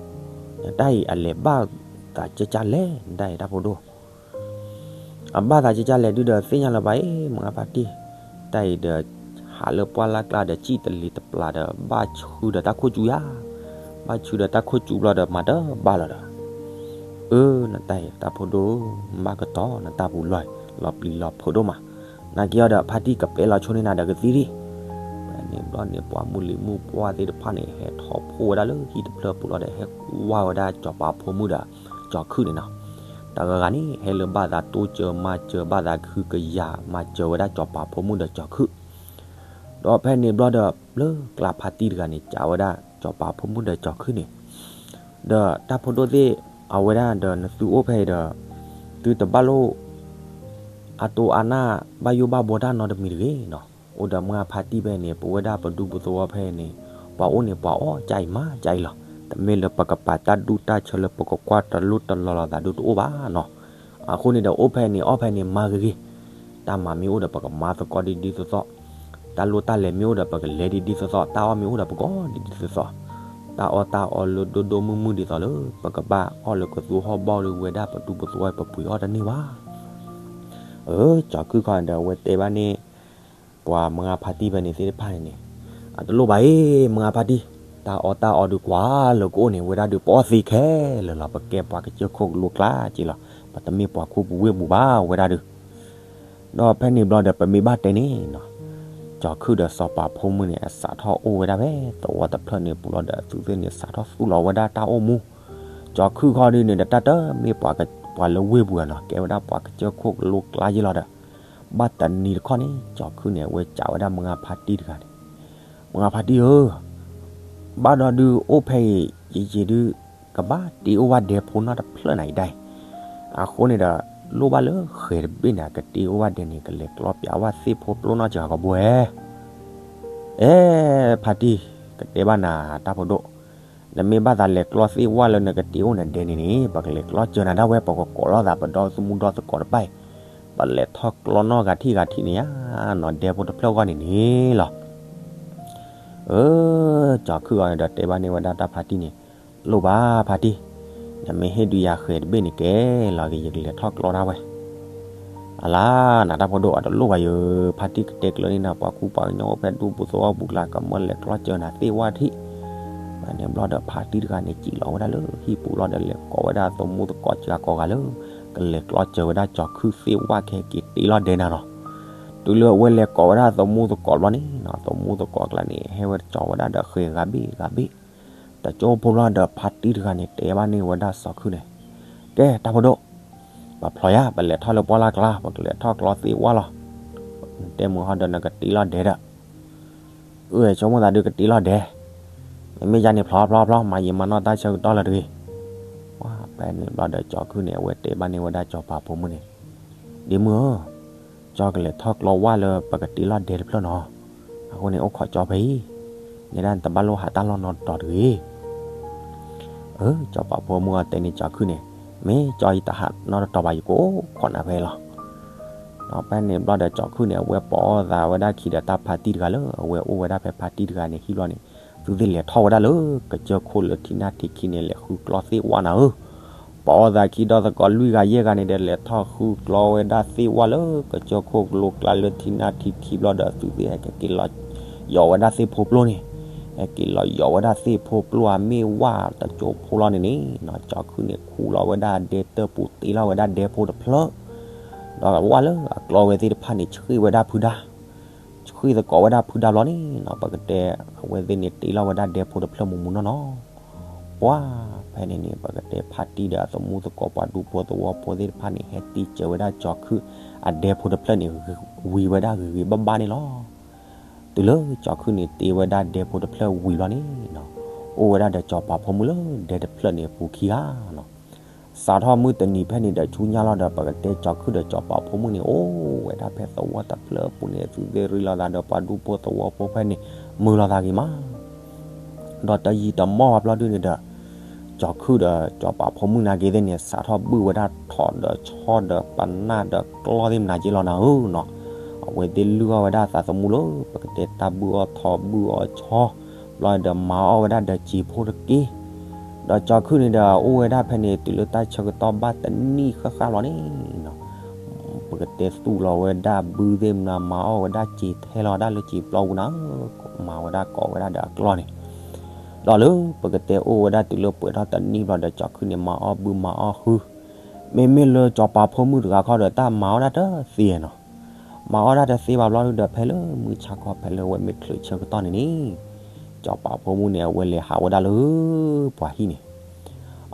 နတၢ်အံၤအလဲၤဘၣ်သးကၢကၢလဲၣ် နတၢ်အံၤတၢ်ဖိဒိၣ် အဘၣ်သးကၢကၢလဲၣ်ဒုးဒီးသ့ၣ်ညါလၢၤဘၣ်အံၤ မုၢ်ဂၢ်ဖါတံၢ်, တၢ်အံၤဒီး ဟးလၢပှၢ်လၢ်ကျါဒီးစံၣ်တလံၤတပျၢ်ဒီးဘၣ်ဆူဒီးတၢ်ခိၣ်စူၤယၤ, ဘၣ်ဆူဒီးတၢ်ခိၣ်စူၤဘျီဒီးမၤတဘၣ်လီၤဒီး, အၢ နတၢ်အံၤတၢ်ဖိဒိၣ်, ဘၣ်ကတီၤနတၢ်ပူၤလီၢ်, လီၤပျံၤလီၤဖုးဒိၣ်မး, နာ်က့ၤအီၤဒီးဖါတံၢ်ကပဲလီၤဆိန့ၢ်နၤဒီးကသံဒံး, န့ၣ်ဘျီန့ၣ် ပှၤမုၢ်လံၤမုၢ်ပှၢ်သ့ၣ်တဖၣ်န့ၣ် ဟဲထီၣ်ဖှိၣ်ဝဲဒၣ်လၢဟံၣ်တဖျၢၣ်ပူၤလီၤဒီး ဟဲကွၢ်ဝဲဒၣ်စီၤပၤဖိမုၣ်ဒီး ကၠီၤခုၣ်န့ၣ်နီၤ. တဂၤဂၤန့ၣ် ဟဲလၢဘၣ်သးတိစၢၤမၤစၢၤ ဘၣ်သးခုကယာ်မၤစၢၤဝဲဒၣ်စီၤပၤဖိမုၣ်ဒီးကၠီၤခုၣ် ဒီးဖဲန့ၣ်ဘျီဒီး လၢကျါဖါတံၢ်တဂၤန့ၣ် ကးဝဲဒၣ်စီၤပၤဖိမုၣ်ဒီးကၠီၤခုၣ်န့ၣ်, ဒီးတၢ်ဖိဒိၣ်သ့ၣ် အဝဲဒၣ်ဒီးနသုအိၣ်ဖဲအံၤဒီး သုတဘၣ်လိၣ် အတိၢ်အါနၢ် ဘၣ်ယိၣ်ဘၣ်ဘှီတၢ်နီတမံၤတဂ့ၤနီၤ. အိၣ်ဒီးမုၢ်ဖါတံၢ်ဖဲန့ၣ် ပဝဲဒၣ်ပဒူပသဝီဖဲန့ၣ် ပှၤအိၣ်န့ၣ် ပှၤအီၣ်ကၢ်အံၤမၤကၢ်အံၤလီၤ. တမ့ၢ်လၢပကပာ်တၢ်ဒူၣ်တၢ်ဆၢလၢပကကွၢ်တလိၣ်တလီၤလိာ်သးဒုတအိၣ်ဘၣ်နီၤ. အဃိန့ၣ်ဒီး အိၣ်ဖဲန့ၣ်အီၣ်ဖဲန့ၣ်မၤဂ့ၤဂ့ၤ, တၢ်မၤမ့ၢ်အိၣ်ဒီး ပကမၤသကိးဒ်ဒ်သိးသိး, တၢ်လိၣ်တၢ်လဲၤမ့ၢ်အိၣ်ဒီး ပကလဲၤဒ်ဒ်သိးသိး, တၢ်အီၣ်မ့ၢ်အိၣ်ဒီး ပကအီၣ်ဒ်ဒ်သိးသိး, တၢ်အီၣ်တၢ်အီလၢဒိၣ်ဒိၣ်မုၢ်မုၢ်ဒ်သိးလၢ ပကဘၣ်အီၣ်လၢကသူဟီၣ်ဘီၣ်ဒီး ဝဲဒၣ်ပဒူပသဝီ ပပှ့ၤအီၣ်တန့ၢ်ဘၣ်. အၢ ကၠီၤခုၣ်ခီန့ၣ်ဒီး အဝဲတဲဘၣ်န့ၣ် ပှၤမုၢ်ဖါတံၢ်ဖဲန့ၣ်သ့ၣ်တဖၣ်န့ၣ်န့ၣ်, အတလိၣ်ဘၣ်အံၤ မုၢ်ဖါတံၢ်, တၢ်အီၣ်တၢ်အီဒုးကွၢ်လၢကအိၣ်န့ၣ် ဝဲဒၣ်ဒုးပအီၣ်သ့ခဲလၢာ်လီၤ. ပကဲပှၤကစၢၢ်ခိၣ်ကလိကျါက့လီၤ. ပတမ့ၢ်ပှၤခူပူၤဝ့ၢ်ပူၤဘၣ် ဝဲဒၣ်ဒုး ဒီးဖဲန့ၣ်ဘျီဒီး ပမ့ၢ်ဘၣ်တဲန့ၣ်နီၤ, ကၠီၤခုၣ်ဒီးစီၤပၤဖိမုၣ်န့ၣ် အစးထီၣ်အိၣ်ဝဲဒၣ်ဖဲသဝီတဖျၢၣ်န့ၣ်ပူၤလီၤဒီး အဝဲသ့ၣ်န့ၣ် စးထီၣ်သူၣ်လီၤဝဲဒၣ်တၢ်အိၣ်မူ. ကၠီၤခုၣ်ခီဒုးန့ၣ်ဒီး တၢ်တမ့ၢ်ပှၤလၢဝ့ၢ်ပူၤဧါနီၤ, ကဲဝဲဒၣ်ပှၤကစၢၢ်ခိၣ်ကလိကျါယ့လီၤဒီး ဘၣ်တနံၤတခီန့ၣ် ကၠီၤခုၣ်န့ၣ် အဝဲစံးဝဲဒၣ်မုၢ်ဖါတံၢ်တဂၤန့ၣ်, မုၢ်ဖါတံၢ်ဧၢ, ဘၣ်ဒီးဒုးအိၣ်ဖဲအံၤ ယယံာ်ဒုး ကဘၣ်တ့အိၣ်ဘၣ်ဒဲဖိနီတဖျၢၣ်နၤအံၤဒၣ်အံၤ, အဃိန့ၣ်ဒီး လိၣ်ဘၣ်လၢဃဲၤတဘ့ၣ်န့ၣ် ကတ့အိၣ်ဘၣ်ဒဲန့ၣ် ကလဲၤကျီပၠးဝဲသ့ၣ်ဖိပျိနီတစဲးဂီၤဘိဧဲ. အဲ ဖါတံၢ်, ကတဲဘၣ်နၤ တၢ်ဖိဒိၣ်, နမ့ၢ်ဘၣ်သးလဲၤကျီသ့ၣ်ဝၣ်လၢနကတ့အိၣ်နဒဲန့ၣ်န့ၣ် ပကလဲၤကျီစၢၤနၤဒၣ်ဝဲ, ပကကိးလိာ်သးပဒီသမူဒီသကိးတဖၣ်အံၤ, ပလဲၤထီၣ်ကျီနီၢ်ဂၤထံၣ်ဂၤထံၣ်န့ၣ်ဧါနီၤ, ဒဲဖိတဖျၢၣ်ဂီၢ်န့ၣ်န့ၣ်လီၤ. အၢ ကၠီၤခုၣ်အီၤန့ၣ်ဒီးတဲဘၣ်န့ၢ်ဝဲဒၣ်တၢ်ဖါတံၢ်န့ၣ်, လိၣ်ဘၣ်ဖါတံၢ်, နမ့ၢ်ဟ့ၣ်ဒုးယၤဃဲၤတဘ့ၣ်န့ၣ် ကဲလီၤက့ၤ ယကလဲၤထီၣ်ကျီဒၣ်ဝဲ အလါ နတၢ်ဖိဒိၣ် အတလိၣ်ဘၣ်ယၤ, ဖါတံၢ်ကတဲကျၢၤန့ၢ်နၤ ပှၤခူပှၤကညီအိၣ်ဖဲဒူပူၤသဝီပူၤကျါ ကမၢလဲၤကျီစၢၤနၤသ့ၣ်ဝၣ်ထံၣ်. ဘၣ်န့ၣ်ဘျီဒီး ဖါတံၢ်တဂၤန့ၣ် စံၣ်လီၤဝဲဒၣ်လၢဟံၣ်ပူၤလီၤဒီး လဲၤကိးဝဲဒၣ်သမူသကိးစှၤကိးဂၤလၢ ကလဲၤကျီစၢၤဝဲဒၣ်ကၠီၤခုၣ်သ့ၣ်ဝၣ် ကဟဲက့ၤတ့လီၤဒဲနၤလီၤ. တုၤလၢအဝဲလဲၤကိးဝဲဒၣ်သမူသကိးဘျီန့ၣ်နီၤ, သမူသကိးကျါန့ၣ် ဟဲဝဲကၠီၤဝဲဒၣ်ဒီးဃဲၤဂၤဘ့ၣ်ဂၤဘ့ၣ်. တကၠိဖိဘျီဒီး ဖါတံၢ်တဂၤန့ၣ် တဲဘၣ်န့ၢ်ဝဲဒၣ်စီၤခုၣ်န့ၣ်, ကဲ တၢ်ဖိဒိၣ်, ပဖျီယၤ ပလဲၤထီၣ်လၢပှၢ်လၢ်ကျါ ပကလဲၤထီၣ်ကျီသ့ၣ်ဝၣ်လီၤ. တဲမုၢ်ဟီဒီး နကတ့လီၤဒဲဒီး အၢ ဆိကမိၣ်သးဒုးကတ့လီၤဒဲ, မ့မ့ၢ်ယၤန့ၣ် ဖျီဖျီဖျီ မၤယံာ်မၤနီၢ်တၢ်ဆၢကတီၢ်လၢတဂ့ၤ. ဖဲန့ၣ်ဘျီဒီး ကၠီၤခုၣ်န့ၣ် အဝဲတဲဘၣ်န့ၢ်ဝဲဒၣ်စီၤပၤဖိမုၣ်န့ၣ်, ဒ့မုၢ်ဧၢ, ကၠီကလဲၤထီၣ်ကျီဝၣ်လၢပကတ့လီၤဒဲတဖျၢၣ်နီၤ, အဃိန့ၣ် အိၣ်ခိးကၠီဖဲအံၤ, နဲဒၣ်နတဘၣ်လိၣ်ဟးတၢ်လီၢ်နီတတီၤတဂ့ၤ. အၢ စီၤပၤဖိမုၣ်အီၤတဲန့ၢ်ကၠီၤခုၣ်န့ၣ်, မ့ၢ်ကၠီယတဟးနီတတီၤဘၣ် ယကအိၣ်ခိးနၤဖဲအံၤလီၤ. ဒီးဖဲန့ၣ်ဘျီဒီး ကၠီၤခုၣ်န့ၣ် အဝဲပိာ်အီၣ်သးဝဲဒၣ်ခံဒီးတၢ်ဖါတံၢ်တဂၤလၢ အဝဲအိၣ်ဝဲဒၣ်ဖဲဖါတံၢ်တဂၤန့ၣ်ဟံၣ်ဘျီန့ၣ်, သုသ့ၣ်လဲၤထီၣ်ဝဲဒၣ်လၢ ကစၢၢ်ခိၣ်လၢထံနၢ်ထံခံန့ၣ် လဲၤဃုကျီသ့ၣ်ဝၣ်နၤဧၢ. ပိာ်အီၣ်သးခံဒီသကိးလွံၢ်ဂၤယဲၢ်ဂၤန့ၣ်ဒီး လဲၤထီၣ်ဃုကျီဝဲဒၣ်သ့ၣ်ဝၣ်လၢ ကစၢၢ်ခိၣ်ကလိကျါလၢထံနၢ်ထံခံဘျီဒီး သုသ့ၣ်ဟဲက့ၤလီၤ ယီၤဝဲဒၣ်သ့ၣ်ဖိပျိန့ၣ်, ဟဲက့ၤလီၤယီၤဝဲဒၣ်သ့ၣ်ဖိပျိအမ့ၢ်ဝၣ်တကၠိဖိလီၤန့ၣ်န့ၣ်နီၤ, ကၠီၤခုၣ်န့ၣ် ခူၣ်လီၤဝဲဒၣ်ဒဲတၢၢ်ပူၤ တ့လီၤဝဲဒၣ်ဒဲဖိတဖျၢၣ်, ဒီးဝၣ်လၢအကျီဝဲသ့ၣ်တဖၣ်န့ၣ် ဆှ့ၣ်ဝဲဒၣ်ဖုဒါ ဆှ့ၣ်သကိးဝဲဒၣ်ဖုဒါဘျီန့ၣ်နီၤ, ပကတဲအဝဲသ့ၣ်န့ၣ် တ့လီၤဝဲဒၣ်ဒဲဖိတဖျၢၣ်မူးမူးနီၢ်နီၢ်. ပှၤ ဖဲန့ၣ်န့ၣ် ပကတဲဖါတံၢ်ဒီးအသမူသကိး ပှၤဒူဖိသဝီဖိသ့ၣ်တဖၣ်န့ၣ် ဟဲတ့စၢၤဝဲဒၣ်ကၠီၤခုၣ်အဒဲဖိတဖျၢၣ်န့ၣ် ဝံၤဝဲဒၣ်ဂ့ၤဂ့ၤဘၣ်ဘၣ်န့ၣ်လီၤ. တုၤလၢကၠီၤခုၣ်န့ၣ် တ့ဝဲဒၣ်ဒဲဖိတဖျၢၣ်ဝံၤဘျီန့ၣ်နီၤ, အိၣ်ဝဲဒၣ်ဒီးစီၤပၤဖိမုၣ်လၢဒဲတဖျၢၣ်န့ၣ်အပူၤခံဂၤနီၤ. စးထီၣ်မုၢ်တနံၤဖဲန့ၣ်ဒီးဆူညါလီၤဒီး ပကတဲကၠီၤခုၣ်ဒီးစီၤပၤဖိမုၣ်န့ၣ် အိၣ်ဝဲဒၣ်ဖဲသဝီတဖျၢၣ်အပူၤန့ၣ် သုသ့ၣ်ရ့လိာ်သးဒီးပှၤဒူဖိသဝီဖိဖဲန့ၣ် မုာ်လိာ်သးဂ့ၤမး ဒီးတယံာ်တမီၢ်ဘၣ်ဘျီဒုန့ၣ်ဒီး ကၠီၤခုၣ်ဒီးစီၤပၤဖိမုၣ်နာ်က့သ့ၣ်န့ၣ် စးထီၣ်ဘုၣ်ဝဲဒၣ်ထိးဒီးဆီဒီးပနၢ်ဒီးကျီၢ်သ့ၣ်မနုၤက့လီၤနၤဧၢနီၤ. အဝဲသ့ၣ်လုၢ်အီၣ်ဝဲဒၣ်သးသမူလၢ ပကတဲတၢ်ဘုၣ်အီၣ်ထိးဘုၣ်အီၣ်ဆီ ဘျီဒီးမၤအီၣ်ဝဲဒၣ်ဒီးစံာ်ဖိတက့ၢ်. ဒီးကၠီၤခုၣ်န့ၣ်ဒီး အိၣ်ဝဲဒၣ်ဖဲန့ၣ် တုၤလၢတၢ်ဆၢကတီၢ်ဘၣ်တနံၣ်ဃၣ်ဃၣ်လီၤန့ၣ်နီၤ ပကတဲသူၣ်လီၤဝဲဒၣ်ဘုၣ်သ့ၣ်မနုၤ မၤအီၣ်ဝဲဒၣ်စံာ်ထဲလီၤဝဲဒၣ်လၢစံာ်ပျီပူၤနၤဧၢ, မၤဝဲဒၣ်ကိးဝဲဒၣ်ဒီးအကျီၢ်န့ၣ် ဒီးလၢပကတဲအိၣ်ဝဲဒၣ်တုၤလၢပှဲၤထီၣ်တနံၣ်ဘျီဒီး ကၠီၤခုၣ်န့ၣ် မၤအီၣ်ဘုၣ်မၤအီၣ်ဟု, မ့မ့ၢ်လၢစီၤပၤဖိမုၣ်တဂၤခီဒီး တၢ်မၤအီၣ်ဒၣ်တသ့နီၤ. မၤအီၣ်ဒၣ်တသ့ဘၣ်ဘျီဒုဒီး ဖဲလၢမုၢ်ဆါခီ ဖဲလၢအဝဲမ့ၢ်ချုးဆၢကတီၢ်န့ၣ်န့ၣ်, စီၤပၤဖိမုၣ်န့ၣ် အဝဲလဲၤဟးဝဲဒၣ်လၢပှၤဟံၣ်န့ၣ်,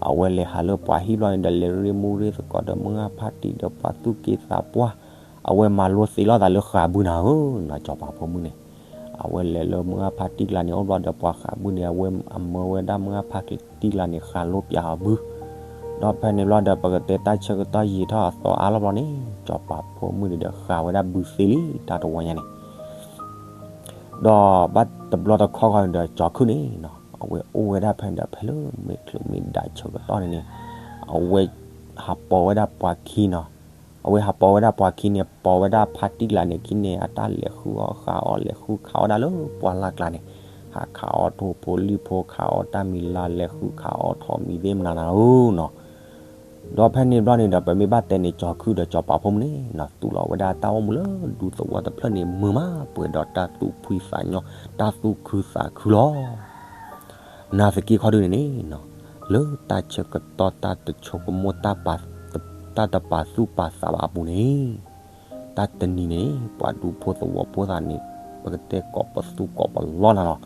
အဝဲလဲၤဟးလၢပှၤဟံၣ်ဘျီန့ၣ်ဒီး လဲၤရ့မူရ့သကိးဒီးမုၢ်ဂၢ်ဖါတံၢ်ဒီးပှၤသူၣ်က့သးပှၢ်, အဝဲမၤလိသ့လိာ်သးလၢဃးဘုနၤဧၢ, နီၢ်စီၤပၤဖိမုၣ်န့ၣ်, အဝဲလဲၤလၢမုၢ်ဂၢ်ဖါတံၢ်ကျါန့ၣ် အိၣ်ဘျီဒီးပှၤဃးဘုန့ၣ် အဝဲအမၢဝဲဒၣ်မုၢ်ဂၢ်ဖါတံၢ်ကျါန့ၣ် ဃးလိပၠးအီၤဘု, ဒီးဖဲန့ၣ်ဘျီဒီး ပကတဲတၢ်ဆၢကတီၢ်ယံာ်ထီၣ်အသီအါလီၤဘျီန့ၣ် စီၤပၤဖိမုၣ်န့ၣ်ဒီးဃးဝဲဒၣ်ဘုသ့လံ တၢ်တဝီညါန့ၣ်, ဒီးဘၣ်တဘျီတခီဃီန့ၣ်ဒီး ကၠီၤခုၣ်န့ၣ်နီၤ အဝဲအိၣ်ဝဲဒၣ်ဖဲန့ၣ်ဒီး ဖဲလၢမ့ၢ်ချုးမ့ၢ်ဒၣ်ဆၢကတီၢ်န့ၣ်န့ၣ်, အဝဲဟးပိာ်ဝဲဒၣ်ပှၤခံနီၤ, အဝဲဟးပိာ်ဝဲဒၣ်ပှၤခံန့ၣ် ပိာ်ဝဲဒၣ်ဖါတံၢ်ကျါန့ၣ်ခံန့ၣ် အတၢ်လဲၤဃုအီၣ်ဃးအီၣ် လဲၤဃုခးအီၣ်ဒၣ်လၢပှၢ်လၢ်ကျါန့ၣ်, ဟးခးအီၣ်ထိၣ်ဖိလံၣ်ဖိ ခးအီၣ်တၢ်မံၤလၢ် လဲၤဃုခးအီၣ်ထိၣ်မံၤသ့ၣ်မနၤနၤဧၢနီၤ. ဒီးဖဲန့ၣ်ဘျီန့ၣ်ဒီး ပမ့ၢ်ဘၣ်တဲန့ၣ် ကၠီၤခုၣ်ဒီးစီၤပၤဖိမုၣ်န့ၣ်နီၤ သူၣ်လီၤဝဲဒၣ်တၢ်အိၣ်မူလၢဒူသဝီတဖျၢၣ်န့ၣ် မုာ်မးပှဲၤဒီးတၢ်သူၣ်ဖှံသးညီ တၢ်သူၣ်ခုသးခုလီၤ. နာ်သက့ခီဒုန့ၣ်န့ၣ်နီၤ, လၢတၢ်ဆၢကတီၢ်တၢ်တဆိကမိၣ် တၢ်တပာ်သူၣ်ပာ်သးဘၣ်အပူၤန့ၣ်, တၢ်တနံၤန့ၣ် ပှၤဒူဖိသဝီဖိသးန့ၣ် ပကတဲကိးပသူကိးပလီနၤလီၤ.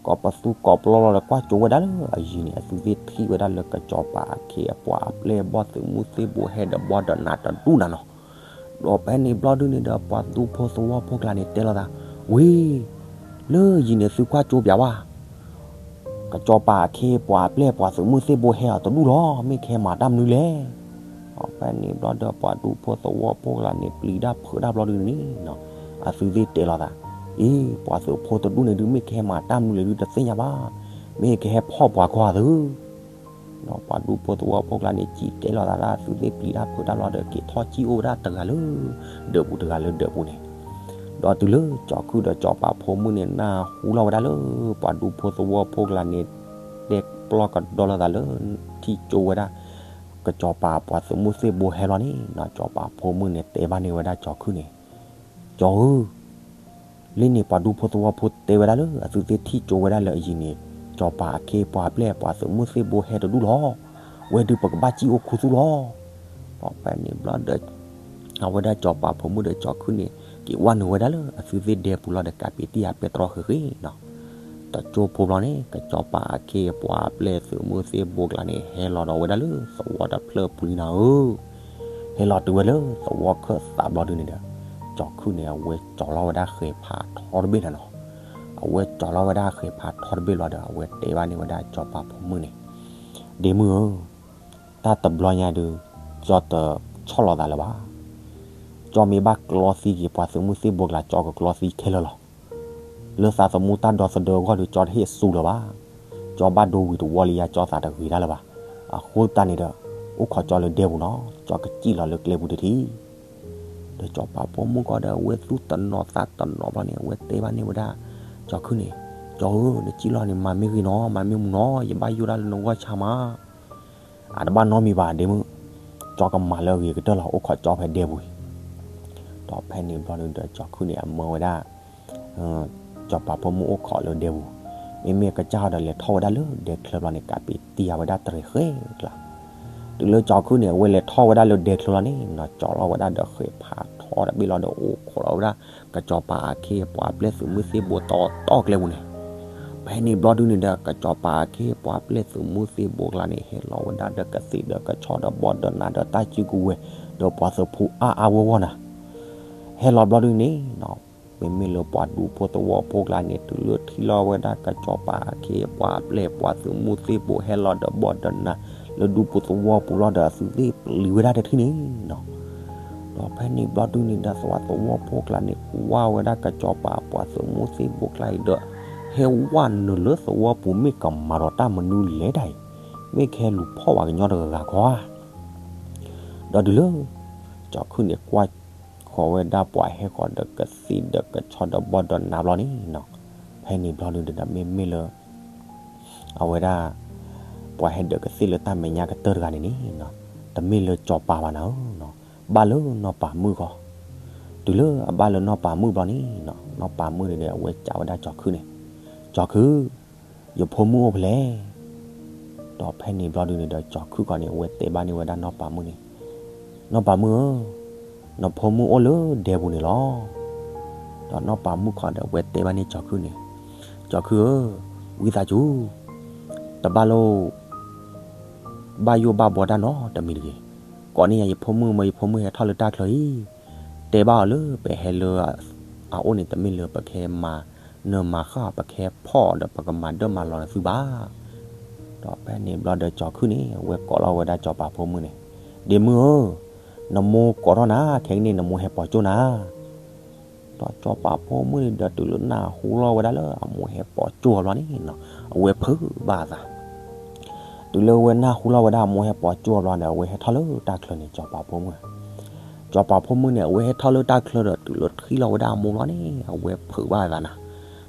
ကိးပသူကိးပလီလီၤဒီး ကွၢ်ကၠိဝဲဒၣ်လၢအယံၤန့ၣ် အသုသ့ၣ်ထံၣ်ဝဲဒၣ်လၢကစီၤပၤအခ့အပှၤအပျဲၢ်အဘီၣ် သုးမုၢ်သ့ၣ်ဘိဟဲဒီးဘီဒီးနးတဒူၣ်နၤနီၤ. ဒီးဖဲန့ၣ်ဘျီဒုန့ၣ်ဒီး ပှၤဒူဖိသဝီဖိကျါန့ၣ်တဲလိာ်သး, ဝ့ၢ်, လၢယံၤန့ၣ်သုကွၢ်ကၠိပၠးဝဲ ကစီၤပၤအခ့အပှၤအပျဲၢ်ပှၤသုးမုၢ်သ့ၣ်ဘိဟဲအီၤတဒူၣ်လီၤ, မ့ၢ်ကဟဲမၤတၢ်မနုၤလဲၣ်. ဒီးဖဲန့ၣ်ဘျီဒီး ပှၤဒူဖိသဝီဖိကျါန့ၣ် ပျံၤတၢ်ဖုးတၢ်ဘျီဒုန့ၣ်နီၤ, အသုသ့ၣ်တဲလိာ်သး, အ့ ပှၤသုးဖိတဒူၣ်န့ၣ်ဒုး မ့ၢ်ကဟဲမၤတၢ်မနုၤလဲၣ်ဒုးတသ့ၣ်ညါဘၣ်, မ့ၢ်ကဟဲဖီၣ်ပှၤကွၢ်သု ဒီးပှၤဒူဖိသဝီဖိကျါန့ၣ် စံးတဲလိာ်သးလၢအသုသ့ၣ်ပျံၤတၢ်ဖုးတၢ်လီၤဒီး က့ၤထီၣ်ကံၣ်အိၣ်ဝဲဒၣ်တဂၤလၢ ဒၢးပူၤတဂၤလၢဒၢးပူၤန့ၣ်, ဒီးတုၤလၢကၠီၤခုၣ်ဒီးစီၤပၤဖိမုၣ်န့ၣ် နၢ်ဟူလီၤဝဲဒၣ်လၢ ပှၤဒူဖိသဝီဖိကျါန့ၣ် တဲပျီၢ်ကဒီလိာ်သးလၢ ထံၣ်ကၠိဝဲဒၣ် ကစီၤပၤပှၤသုးမုၢ်သ့ၣ်ဘိဟဲလီၤန့ၣ်နီၤ, စီၤပၤဖိမုၣ်န့ၣ် တဲဘၣ်န့ၢ်ဝဲဒၣ်ကၠီၤခုၣ်န့ၣ်, ကၠီၤဧၢ လၢန့ၣ်ပှၤဒူဖိသဝီဖိတဲဝဲဒၣ်လၢ အသုသ့ၣ်ထံၣ်ကၠိဝဲဒၣ်လၢအယံၤန့ၣ် စီၤပၤအခ့အပှၤအပျဲၢ်ပှၤသုးမုၢ်သ့ၣ်ဘိဟဲတဒူၣ်လီၤ, ဝဲဒုးပကဘၣ်စံၣ်အိၣ်ခူသူၣ်လီၤ. ဒီးဖဲန့ၣ်ဘျီဒီး အဝဲဒၣ်စီၤပၤဖိမုၣ်ဒီးကၠီၤခုၣ်န့ၣ် က့ၤဝဲနုာ်ဝဲဒၣ်လၢအသုသ့ၣ်ဒဲပူၤလီၤဒီး ကးပ့ၤတံၢ်အပျဲၢ်တြီဃ့ဃ့နီၤ. တကၠိဖိဘျီန့ၣ် ကစီၤပၤအခ့အပှၤအပျဲၢ်သုးမုၢ်သ့ၣ်ဘိကျါန့ၣ် ဟဲလီၤဒီးဝဲဒၣ်လၢသဝီတဖျၢၣ်ပူၤလံနၤဧၢ ဟဲလီၤတုၤဝဲလၢသဝီခၢၣ်သးဘျီဒုန့ၣ်ဒီး ကၠီၤခုၣ်န့ၣ် အဝဲကၠီၤလီၤဝဲဒၣ်ဃဲၤဖးထီတဘ့ၣ်နၤနီၤ. အဝဲကၠီၤလီၤဝဲဒၣ်ဃဲၤဖးထီတဘ့ၣ်ဘျီဒီး အဝဲတဲဘၣ်န့ၢ်ဝဲဒၣ်စီၤပၤဖိမုၣ်န့ၣ်, ဒ့မုၣ်ဧၢ, တၢ်တဘျီညါဒုး ကၠီတဆီၣ်လီၤသးလၢၤဘၣ်. ကၠီမ့ၢ်ဘၣ်ကျီသံက့ၤပှၤသုးမုၢ်သ့ၣ်ဘိကျါ ကၠီကကျီသံခဲလၢာ်လီၤ. လၢသးသမူတၢ်ဒီသဒၢအဂီၢ်ဒီး ကၠီတဟ့ၣ်အစူလၢၤဘၣ်. ကၠီဘၣ်ဒိဝံၤတဝီလံယါ ကၠီသးတဂ့ၤတၢ်လၢၤဘၣ်. အဃိသတးန့ၣ်ဒီး အိၣ်ခိးကၠီလၢဒဲပူၤနီၤ, ကၠီကစံၣ်လီၤလၢကျဲပူၤတထံၣ်. ဒီးစီၤပၤဖိမုၣ်ကီးဒီး အဝဲသူၣ်တနီၤသးတနီၤဘျီန့ၣ် အဝဲတဲဘၣ်န့ၢ်ဝဲဒၣ် ကၠီၤခုၣ်န့ၣ်, ကၠီၤဧၢ, နစံၣ်လီၤန့ၣ် မၤမ့ၢ်ဂ့ၤနီၤ, မၤမ့ၢ်မုာ်နီၤ, ယဘၣ်ယိၣ်ဒၣ်လၢနဂီၢ်ဆါမး. အတဘၣ်နီတမံၤဘၣ်ဒ့မုၣ်, ကၠီကမၤလၢအဂ့ၤကတၢၢ်လီၤ, အိၣ်ခိးကၠီဖဲဒဲပူၤအံၤ. ဒီးဖဲန့ၣ်ဘျီန့ၣ်ဒီး ကၠီၤခုၣ်န့ၣ် အမၢဝဲဒၣ် စီၤပၤဖိမုၣ်အိၣ်ခိးလၢဒဲပူၤ, မ့မ့ၢ်ကစၢ်ဒီးလဲၤထီၣ်ဝဲဒၣ်လၢဒဲချၢဘျီန့ၣ် ကးပ့ၤတံၢ်အဝဲဒၣ်တရံးဃဲကျါ. တုၤလၢကၠီၤခုၣ်န့ၣ် အဝဲလဲၤထီၣ်ဝဲဒၣ်လၢဒဲချၢလီၤန့ၣ်နီၤ, ကၠီၤလီၤဝဲဒၣ်ဒီးဃဲၤဖးထီတဘ့ၣ်လီၤဒီး အိၣ်ခိးလီၤဝဲဒၣ် ကစီၤပၤအခ့အပှၤအပျဲၢ်သုးမုၢ်သ့ၣ်ဘိတီတီကျဲပူၤန့ၣ်. ဖဲန့ၣ်ဘျီဒုန့ၣ်ဒီး ကစီၤပၤအခ့အပှၤအပျဲၢ်သုးမုၢ်သ့ၣ်ဘိကျါန့ၣ် ဟဲလီၤဝဲဒၣ်ဒီးကသံၣ်ဒီးကဆီဒီးဘီဒီးနးဒီးတၢ်စုကဝဲၤ ဒီးပှၤသုးဖိအါအါဂီၢ်ဂီၢ်နၤ. ဟဲလီၤဘျီဒုန့ၣ်နီၤ, မ့မ့ၢ်လၢပှၤဒူဖိသဝီဖိကျါန့ၣ် တုၤလၢထံၣ်လီၤဝဲဒၣ်ကစီၤပၤအခ့အပှၤအပျဲၢ်ပှၤသုးမုၢ်သ့ၣ်ဘိဟဲလီၤဒီးဘီဒီးနး လၢဒူပူၤသဝီပူၤလီၤဒီး အသုသ့ၣ်ပျံၤဝဲဒၣ်တထံၣ်န့ၣ်နီၤ. ဒီးဖဲန့ၣ်ဘျီဒုန့ၣ်ဒီး သဝီသဝီဖိကျါန့ၣ် ကွၢ်ဝဲဒၣ်ကစီၤပၤပှၤသုးမုၢ်သ့ၣ်ဘိကျါအံၤဒီး ဟဲဝဲနုာ်လၢသဝီပူၤ မ့ၢ်ကမၤဒီးတၢ်မနုၤလဲၣ်ဒၣ်အံၤ, မ့ၢ်ကဟဲလူၤဖီၣ်ဝဲကညီတဂၤဂၤခီဧါ. ဒီးတုၤလၢ ကၠီၤခုၣ်န့ၣ် ကွၢ်ဃီၤဝဲဒၣ်ပှၤဟဲဃီၤဒီးကသံၣ်ဒီးကဆီဒီးဘီဒီးနးဘျီန့ၣ်နီၤ, ဖဲန့ၣ်ဘျီဒုန့ၣ်ဒီး မ့မ့ၢ်လၢ အဝဲဒၣ် ပှၤဟဲဒၢးကသ့ၣ်လၢတၢ်မဲာ်ညါကတၢၢ်တဂၤန့ၣ်န့ၣ်နီၤ, တမ့ၢ်လၢစီၤပၤဘၣ်နၤဧၢနီၤ, ဘၣ်လၢနီၢ်ပၤမုၣ်ဃီ. တုၤလၢအဘၣ်လၢနီၢ်ပၤမုၣ်ဘျီန့ၣ်နီၤ, နီၢ်ပၤမုၣ်န့ၣ်ဒီး အဝဲစံးဝဲဒၣ်ကၠီၤခုၣ်န့ၣ်, ကၠီၤခုၣ်, ယဖိမုၣ်အိၣ်ဖဲလဲၣ်. ဒီးဖဲန့ၣ်ဘျီဒုန့ၣ်ဒီး ကၠီၤခုၣ်ဃီန့ၣ် အဝဲတဲဘၣ်န့ၢ်ဝဲဒၣ်နီၢ်ပၤမုၣ်န့ၣ်, နီၢ်ပၤမုၣ်ဧၢ, နဖိမုၣ်အိၣ်လၢဒဲပူၤန့ၣ်လီၤ. ဒီးနီၢ်ပၤမုၣ်ခီဒီး အဝဲတဲဘၣ်န့ၢ်ကၠီၤခုၣ်န့ၣ်, ကၠီၤခုၣ်ဧၢ, ဝံသးစူၤ, တဘၣ်လိၣ် ဘၣ်ယိၣ်ဘၣ်ဘှီတၢ်နီတမံၤတဂ့ၤ. ကိးန့ၢ်ယၤယဖိမုၣ်မၢ ယဖိမုၣ်ဟဲထီၣ်လၢတၢ်ချၢအံၤ, တဲဘၣ်အီၤလၢပဟဲလၢအအိၣ်န့ၣ် တမ့ၢ်လၢပကဟဲမၤနၢၤမၤဃၣ် ပကဟဲဖီၣ်ဒီးပကမၤဒၢမၤလီၤနသုဘၣ်. ဒီးဖဲန့ၣ်ဘျီဒီးကၠီၤခုၣ်န့ၣ် အဝဲကိးလီၤဝဲဒၣ်ကၠီၤပၤဖိမုၣ်န့ၣ်, ဒ့မုၣ်ဧၢ, နမိၢ်ကိးထီၣ်နၤ ခဲကနံၣ်နမိၢ်ဟဲပိာ်ကၠိၣ်နၤ. ဒီးကၠီၤပၤဖိမုၣ်န့ၣ်ဒီး တုၤလၢနၢ်ဟူလီၤဝဲဒၣ်လၢအမိၢ်ဟဲပိာ်ကၠိၣ်အဘျီန့ၣ်နီၤ အဝဲဖုးဘၣ်အသး. တုၤလၢအဝဲနၢ်ဟူလီၤဝဲဒၣ်အမိၢ်ဟဲပိာ်ကၠိၣ်အဘျီန့ၣ် အဝဲဟဲထီၣ်လၢတၢ်ချၢန့ၣ် ကၠီၤပၤဖိမုၣ်, ကၠီၤပၤဖိမုၣ်န့ၣ် အဝဲဟဲထီၣ်လၢတၢ်ချၢဒီး တုၤလၢထံၣ်လီၤဝဲဒၣ်အမိၢ်လီၤန့ၣ် အဝဲဖုးဘၣ်အသးနၤ.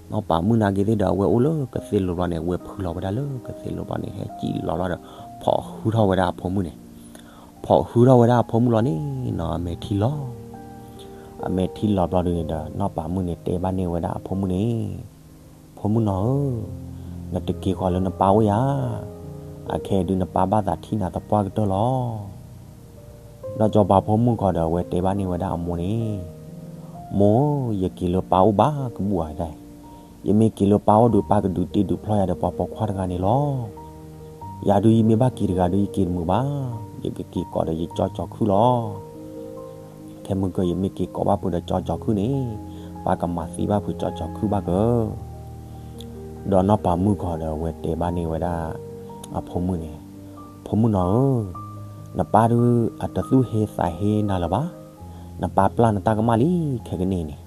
နီၢ်ပၤမုၣ်နာ်က့ၤသ့ၣ်ဒီး အဝဲအိၣ်လၢကသ့ၣ်လိၤဘျီန့ၣ် အဝဲဖုးလီၤဝဲဒၣ်လၢကသ့ၣ်လိၤဘျီန့ၣ် ဟဲစံၣ်လီၤဘျီဒီး ဖီၣ်ဟုထီၣ်ဝဲဒၣ်အဖိမုၣ်န့ၣ် ဖီၣ်ဟုထီၣ်ဝဲဒၣ်အဖိမုၣ်လီၤန့ၣ်နီၤ အမဲာ်ထံလီၤ. အမဲာ်ထံလီၤဘျီဒုန့ၣ်ဒီး နီၢ်ပၤမုၣ်န့ၣ်တဲဘၣ်န့ၢ်ဝဲဒၣ်အဖိမုၣ်န့ၣ်, ဖိမုၣ်နီၤဧၢ, နတက့ၤဃီၤလၢနပၢ်အိၣ်ဧါ. အခဲအံၤဒုးနပၢ်ဘၣ်သးထံၣ်နၤသပှၢ်ကတၢၢ်လီၤ. ဒီးကၠီၤပၤဖိမုၣ်ခီဒီး အဝဲတဲဘၣ်န့ၢ်ဝဲဒၣ်အမိၢ်န့ၣ်, မိၢ်ဧၢ, ယက့ၤလၢပၢ်အိၣ်ဘၣ်ကဘူၣ်ဧါဒၣ်, ယမ့ၢ်က့ၤလၢပၢ်အိၣ်ဒီး ပၢ်ကဒုးတ့ဒုးဖျီယၤဒီးပှၤပိာ်ခွါတဂၤန့ၣ်လီၤ. ယၤဒုးယမ့ၢ်ဘၣ်က့ၤတဂၤဒီး ယက့ၤတမုာ်ဘၣ်, ယကက့ၤကိးဒီးယကၠီကၠီၤခုၣ်လီၤ. ခဲမုၢ်ကၢ ယမ့ၢ်က့ၤကိးဘၣ်ဖုးဒီးကၠီကၠီၤခုၣ်န့ၣ်, ပၢ်ကမၤသံဘၣ်ဖုးကၠီကၠီၤခုၣ်ဘၣ်ကၢ. ဒီးနီၢ်ပၤမုၣ်ခီဒီး အဝဲတဲဘၣ်န့ၢ်ဝဲဒၣ် အဖိမုၣ်န့ၣ်, ဖိမုၣ်နီၤဧၢ, နပၢ်ဒုးအတသူၣ်ဟ့သးဟ့နၤလၢၤဘၣ်. နပၢ်ပျၢ်နတၢ်ကမၣ်လံခဲကနံၣ်န့ၣ်,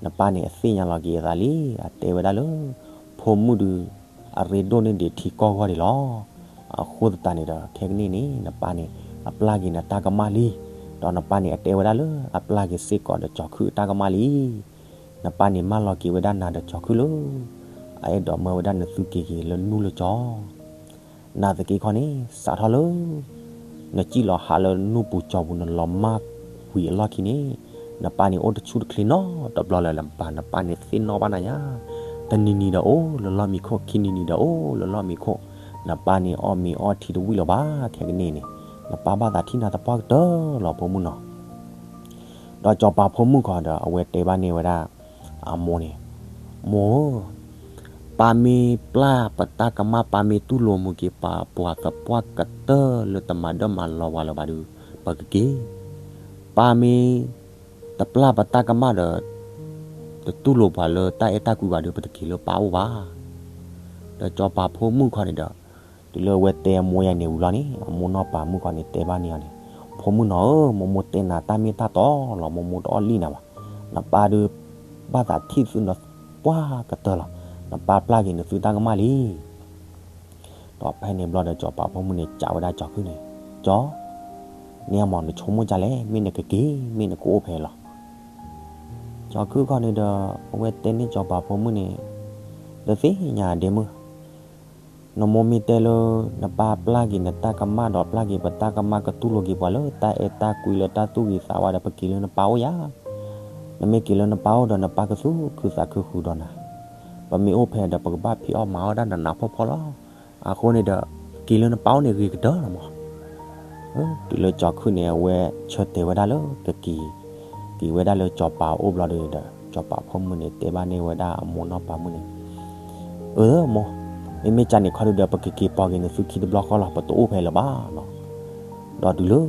နပၢ်န့ၣ်အသ့ၣ်ညါလီၤက့ၤအသးလံ, အတဲဝဲဒၣ်လၢ ဖိမုၣ်ဒုး အရ့ဒိၣ်န့ၢ်ဒံးထံကီၢ်ဂီၢ်ဒံးလီၤ. အဃိသတးန့ၣ်ဒီး ခဲကနံၣ်န့ၣ် နပၢ်န့ၣ် အပျၢ်က့ၤနတၢ်ကမၣ်လံ. ဒီးနပၢ်န့ၣ်အတဲဝဲဒၣ်လၢ အပျၢ်က့ၤစ့ၢ်ကီးဒီးကၠီၤခုၣ်အတၢ်ကမၣ်လံ. နပၢ်န့ၣ်မၢလီၤက့ၤဝဲဒၣ်နၤဒီးကၠီၤခုၣ်လၢ အအဲၣ်ဒိးမၢဝဲဒၣ်နသုက့ၤက့ၤလၢနူၢ်လၢကၠီ နာ်သက့ခီန့ၣ် စးထီၣ်လၢ နစံၣ်လီၤဟးလၢနူၢ်ပူၤကၠီပူၤ နလီၤမၢ်ဝံၤအလီၢ်ခံန့ၣ်, နပၢ်န့ၣ်အိၣ်တဆူၣ်တချ့နီတဘျီလၢၤဘၣ်. နပၢ်န့ၣ်သ့ၣ်နီၣ်ဘၣ်နၤညါ, တနံၤနံၤဒီးအိၣ်လၢလီၢ်မံခိၣ်, ခံနံၤနံၤဒီးအိၣ်လၢလီၢ်မံခိၣ်, နပၢ်န့ၣ်အီၣ်မ့ၤအီထံတဝံၣ်လၢၤဘၣ်ခဲကနံၣ်န့ၣ်, နပၢ်ဘၣ်သးထံၣ်နၤသပှၢ်ကတၢၢ်လီၤ ဖိမုၣ်နီၤ. ဒီးကၠီၤပၤဖိမုၣ်ခီဒီး အဝဲတဲဘၣ်န့ၢ်ဝဲဒၣ် အမိၢ်န့ၣ်, မိၢ်ဧၢ, ပၢ်မ့ၢ်ပျၢ်ပတၢ်ကမၣ် ပၢ်မ့ၢ်တူၢ်လိာ်မုာ်က့ၤပှၤသပှၢ်ကတၢၢ်လၢတမၤဒၢမၤလီၤပှၤလၢၤဘၣ်ဒီး ပကက့ၤ, ပၢ်မ့ၢ်တပျၢ်ပတၢ်ကမၣ်ဒီး တတူၢ်လိာ်ပှၤလၢတၢ်အဲၣ်တၢ်ကွံဘၣ်ဒီး ပတက့ၤလၢပၢ်အိၣ်ဘၣ်. ဒီးကၠီၤပၤဖိမုၣ်ခီန့ၣ်ဒီး တုၤလၢအဝဲတဲအမိၢ်ယၤန့ၣ်ဝံၤလီၤန့ၣ် အမိၢ်နီၢ်ပၤမုၣ်ခီန့ၣ်တဲဘၣ်န့ၢ်အီၤန့ၣ်, ဖိမုၣ်နီၤဧၢ, မိၢ်မိၢ်တဲနၤတၢ်မ့ၢ်တၢ်တီလီၤ, မိၢ်မိၢ်တအီၣ်လံၣ်နၤဘၣ်. နပၢ်ဒုး ဘၣ်သးထံၣ်သုဒီးပှၢ်ကတၢၢ်လီၤ. နပၢ်ပျၢ်က့ၤနသုတၢ်ကမၣ်လံ. ဒီးဖဲန့ၣ်ဘျီဒီးကၠီၤပၤဖိမုၣ်န့ၣ် စံးဝဲဒၣ်ကၠီၤခုၣ်န့ၣ်, ကၠီၤ, န့ၣ်အမ့ၢ်နဆိကမိၣ်ဒ်လဲၣ်, မ့ၢ်နကက့ၤ မ့ၢ်နကအိၣ်ဖဲလီၤ. ကၠီၤခုၣ်ခီန့ၣ်ဒီး အဝဲတဲန့ၢ်ကၠီၤပၤဖိမုၣ်န့ၣ်, ဒီးသ့ၣ်ညါဒ့မုၣ် နမိၢ်မ့ၢ်တဲလၢ နပၢ်ပျၢ်က့ၤနတၢ်ကမၣ်ဒီးပျၢ်က့ၤပတၢ်ကမၣ် ကတူၢ်လိာ်က့ၤပှၤလၢတၢ်အဲၣ်တၢ်ကွံလၢတၢ်သူၣ်ဂ့ၤသးဝါဒီး ပက့ၤလၢနပၢ်အိၣ်ယၤ, နမ့ၢ်က့ၤလၢနပၢ်အိၣ်ဒီး နပၢ်ကသူၣ်ခုသးခုဃုာ်ဒီးနၤ, ပမ့ၢ်အိၣ်ဖဲဒီး ပကဘၣ်ဖံးအီၣ်မၤအီၣ်ဒၣ်နးနးဖှီၣ်ဖှီၣ်လီၤ. အဃိန့ၣ်ဒီး က့ၤလၢနပၢ်အိၣ်န့ၣ်ဂ့ၤကတၢၢ်လီၤမး. တုၤလၢကၠီၤခုၣ်န့ၣ် အဝဲဆၢတဲာ်ဝဲဒၣ်လၢကက့ၤ က့ၤဝဲဒၣ်လၢကၠီၤပၤအိၣ်ဘျီဒုဒီး ကၠီၤပၤဖိမုၣ်န့ၣ်တဲဘၣ်န့ၢ်ဝဲဒၣ်အမိၢ်နီၢ်ပၤမုၣ်န့ၣ်, အၢ မိၢ်, မ့မ့ၢ်ကန့ၣ်ခီဒုဒီး ပကက့ၤပိာ်က့ၤနသုခံတဘျီဃီလီၤ, ပတအိၣ်ဖဲလၢၤဘၣ်နီၤ. ဒီးတုၤလၢ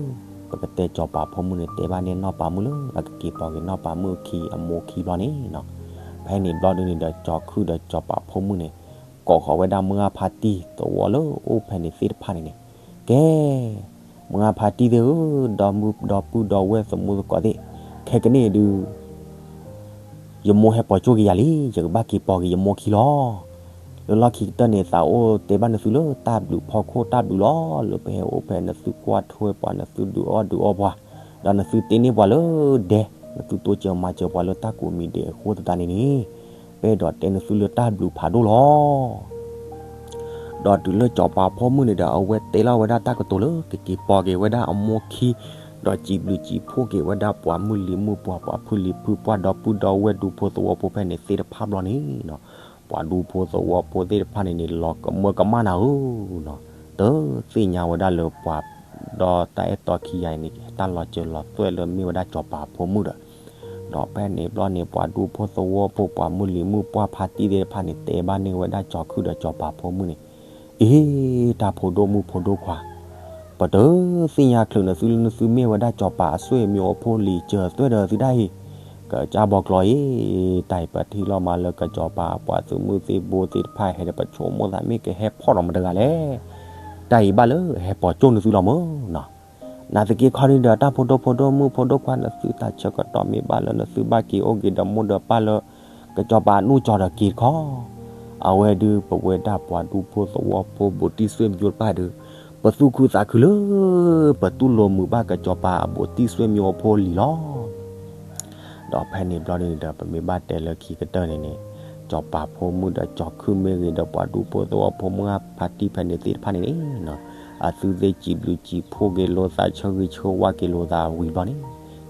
ပကတဲကၠီၤပၤဖိမုၣ်န့ၣ် တဲဘၣ်န့ၢ်နီၢ်ပၤမုၣ်လၢအကက့ၤပိာ်က့ၤနီၢ်ပၤမုၣ်အခံအမိၢ်ခံဘျီန့ၣ်နီၤ, ဖဲန့ၣ်ဘျီဒုန့ၣ်ဒီး ကၠီၤခုၣ်ဒီးကၠီၤပၤဖိမုၣ်န့ၣ် ကိးဃီၤဝဲဒၣ်မုၢ်ဂၢ်ဖါတံၢ်သဝီလၢအိၣ်ဖဲန့ၣ်သ့ၣ်တဖၣ်န့ၣ်န့ၣ်, ကဲ မုၢ်ဂၢ်ဖါတံၢ်သ့ၣ်ဧၢ, ဒီပုၢ်ဒီဝဲၢ်သမူသကိးသ့ၣ်, ခဲကနံၣ်အံၤဒုး ယမိၢ်ဟဲပိာ်ကၠိၣ်က့ၤယၤလံ, ယကဘၣ်က့ၤပိာ်က့ၤယမိၢ်ခံလီၤ. လၢလီၢ်ခံကတၢၢ်န့ၣ် သးအိၣ်တဲဘၣ်နသုလၢတၢ်ဘျုးဖီခိၣ်တၢ်ဘျုးလီၤ. လၢပဟဲအိၣ်ဖဲနသုကွၢ်ထွဲပှၤ နသုဒုးအီၣ်ဒုးအီပှၤ, ဒီးနသုတ့န့ၢ်ပှၤလၢဒဲ, နသုတိစၢၤမၤစၢၤပှၤလၢတၢ်ကူးမံၤဒဲးအဃိသတးန့ၣ်န့ၣ်, ပအဲၣ်ဒိးတဲနသုလၢတၢ်ဘျုးဖးဒိၣ်လီၤ. ဒီးတုၤလၢကၠီၤပၤဖိမုၣ်န့ၣ်ဒီး အဝဲတဲလီၤဝဲဒၣ်တၢ်ကတိၤလၢကက့ၤပိာ်က့ၤဝဲဒၣ်အမိၢ်ခံ, ဒီးစံးဘျုးစံးဖှိၣ်က့ၤဝဲဒၣ်ပှၤမုၢ်လံၤမုၢ်ပှၢ် ပှၤဖုလံၤဖုပှၢ် ဒီပုၢ်ဒီဝဲၢ်ဒူဖိသဝီဖိဖဲန့ၣ်သ့ၣ်တဖၣ်ဘျီန့ၣ်နီၤ, ပှၤဒူဖိသဝီဖိသ့ၣ်တဖၣ်န့ၣ်န့ၣ် လီၤကမၢကမၣ်နၤဧၢနီၤ, တသ့ၣ်ညါဝဲဒၣ်လၢပှၤ ဒီးတၢ်အဲၣ်တီခံဂၤအံၤန့ၣ် တၢ်လီၤစၢၤလီၤသွဲၣ်လၢမ့ၢ်ဝဲဒၣ်စီၤပၤဖိမုၣ်ဒီး, ဒီးဖဲန့ၣ်ဘျီန့ၣ် ပှၤဒူဖိသဝီဖိ ပှၤမုၢ်လံၤမုၢ်ပှၢ်ဖါတံၢ်သ့ၣ်တဖၣ်န့ၣ် တဲဘၣ်န့ၢ်ဝဲဒၣ်ကၠီၤခုၣ်ဒီးကၠီၤပၤဖိမုၣ်န့ၣ်, အ့, တၢ်ဖိဒိၣ်မုၣ်ဖိဒိၣ်ခွါ, ပတသ့ၣ်ညါချုးနသုလၢနသုမ့ၢ်ဝဲဒၣ်စီၤပၤအဆွေမျိုးအဖိ လံာ်စၢၤသွဲၣ်ဒီးသုတၢ်အံၤ, ကစၢ်ဘီကျီအံၤ, တၢ်အံၤပထံၣ်လီၤမးလၢကစၢ်စီၤပၤအပှၤသုးမုၢ်သ့ၣ်ဘိသ့ၣ်တဖၣ်ဟဲဒီး ပဆိကမိၣ်သးမ့ၢ်ကဟဲဖီၣ်ဒီးမတဂၤလဲၣ်, တၢ်အံၤဘၣ်လၢဟဲပိာ်ကၠိၣ်နသုလီၤမၢ်နီၤ. နာ်သက့ခီဒုဒီး တၢ်ဖိဒိၣ်ဖိဒိၣ်မုၣ်ဖိဒိၣ်ခွါ နသုတၢ်ဆၢကတီၢ်မ့ၢ်ဘၣ်လၢနသုဘၣ်က့ၤအိၣ်က့ၤဒီးမိၢ်ဒီးပၢ်လၢ ကစၢ်စီၤပၤအနူၢ်ကၠီၤဒီးက့ၤတခီ, အဝဲဒုးပဝဲဒၣ်ပှၤဒူဖိသဝီဖိ ဘူးတံၢ်ဆွေမျိုးတဖၣ်ဒုး, ပသူၣ်ခုသးခုလၢ ပတူၢ်လိာ်မုာ်ဘၣ်ကစၢ်စီၤပၤအဘူးတံၢ်ဆွေမျိုးအဖိလံၤလီၤ. ဒီးဖဲန့ၣ်ဘျီဒုန့ၣ်ဒီး ပမ့ၢ်ဘၣ်တဲလၢခံကတၢၢ်န့ၣ်န့ၣ်, ကစၢ်စီၤပၤဖိမုၣ်ဒီးကၠီၤခုၣ်မ့ၢ်ဂ့ၤဒီး ပှၤဒူဖိသဝီဖိမုၢ်ဖါတံၢ်ဖဲန့ၣ်သ့ၣ်တဖၣ်န့ၣ်န့ၣ်, အသုသ့ၣ်စံးဘျုးစံးဖှိၣ်က့ၤလိာ်သး ဆၢဂ့ၤဆၢဝါက့ၤလိာ်သးဝံၤဘျီန့ၣ်,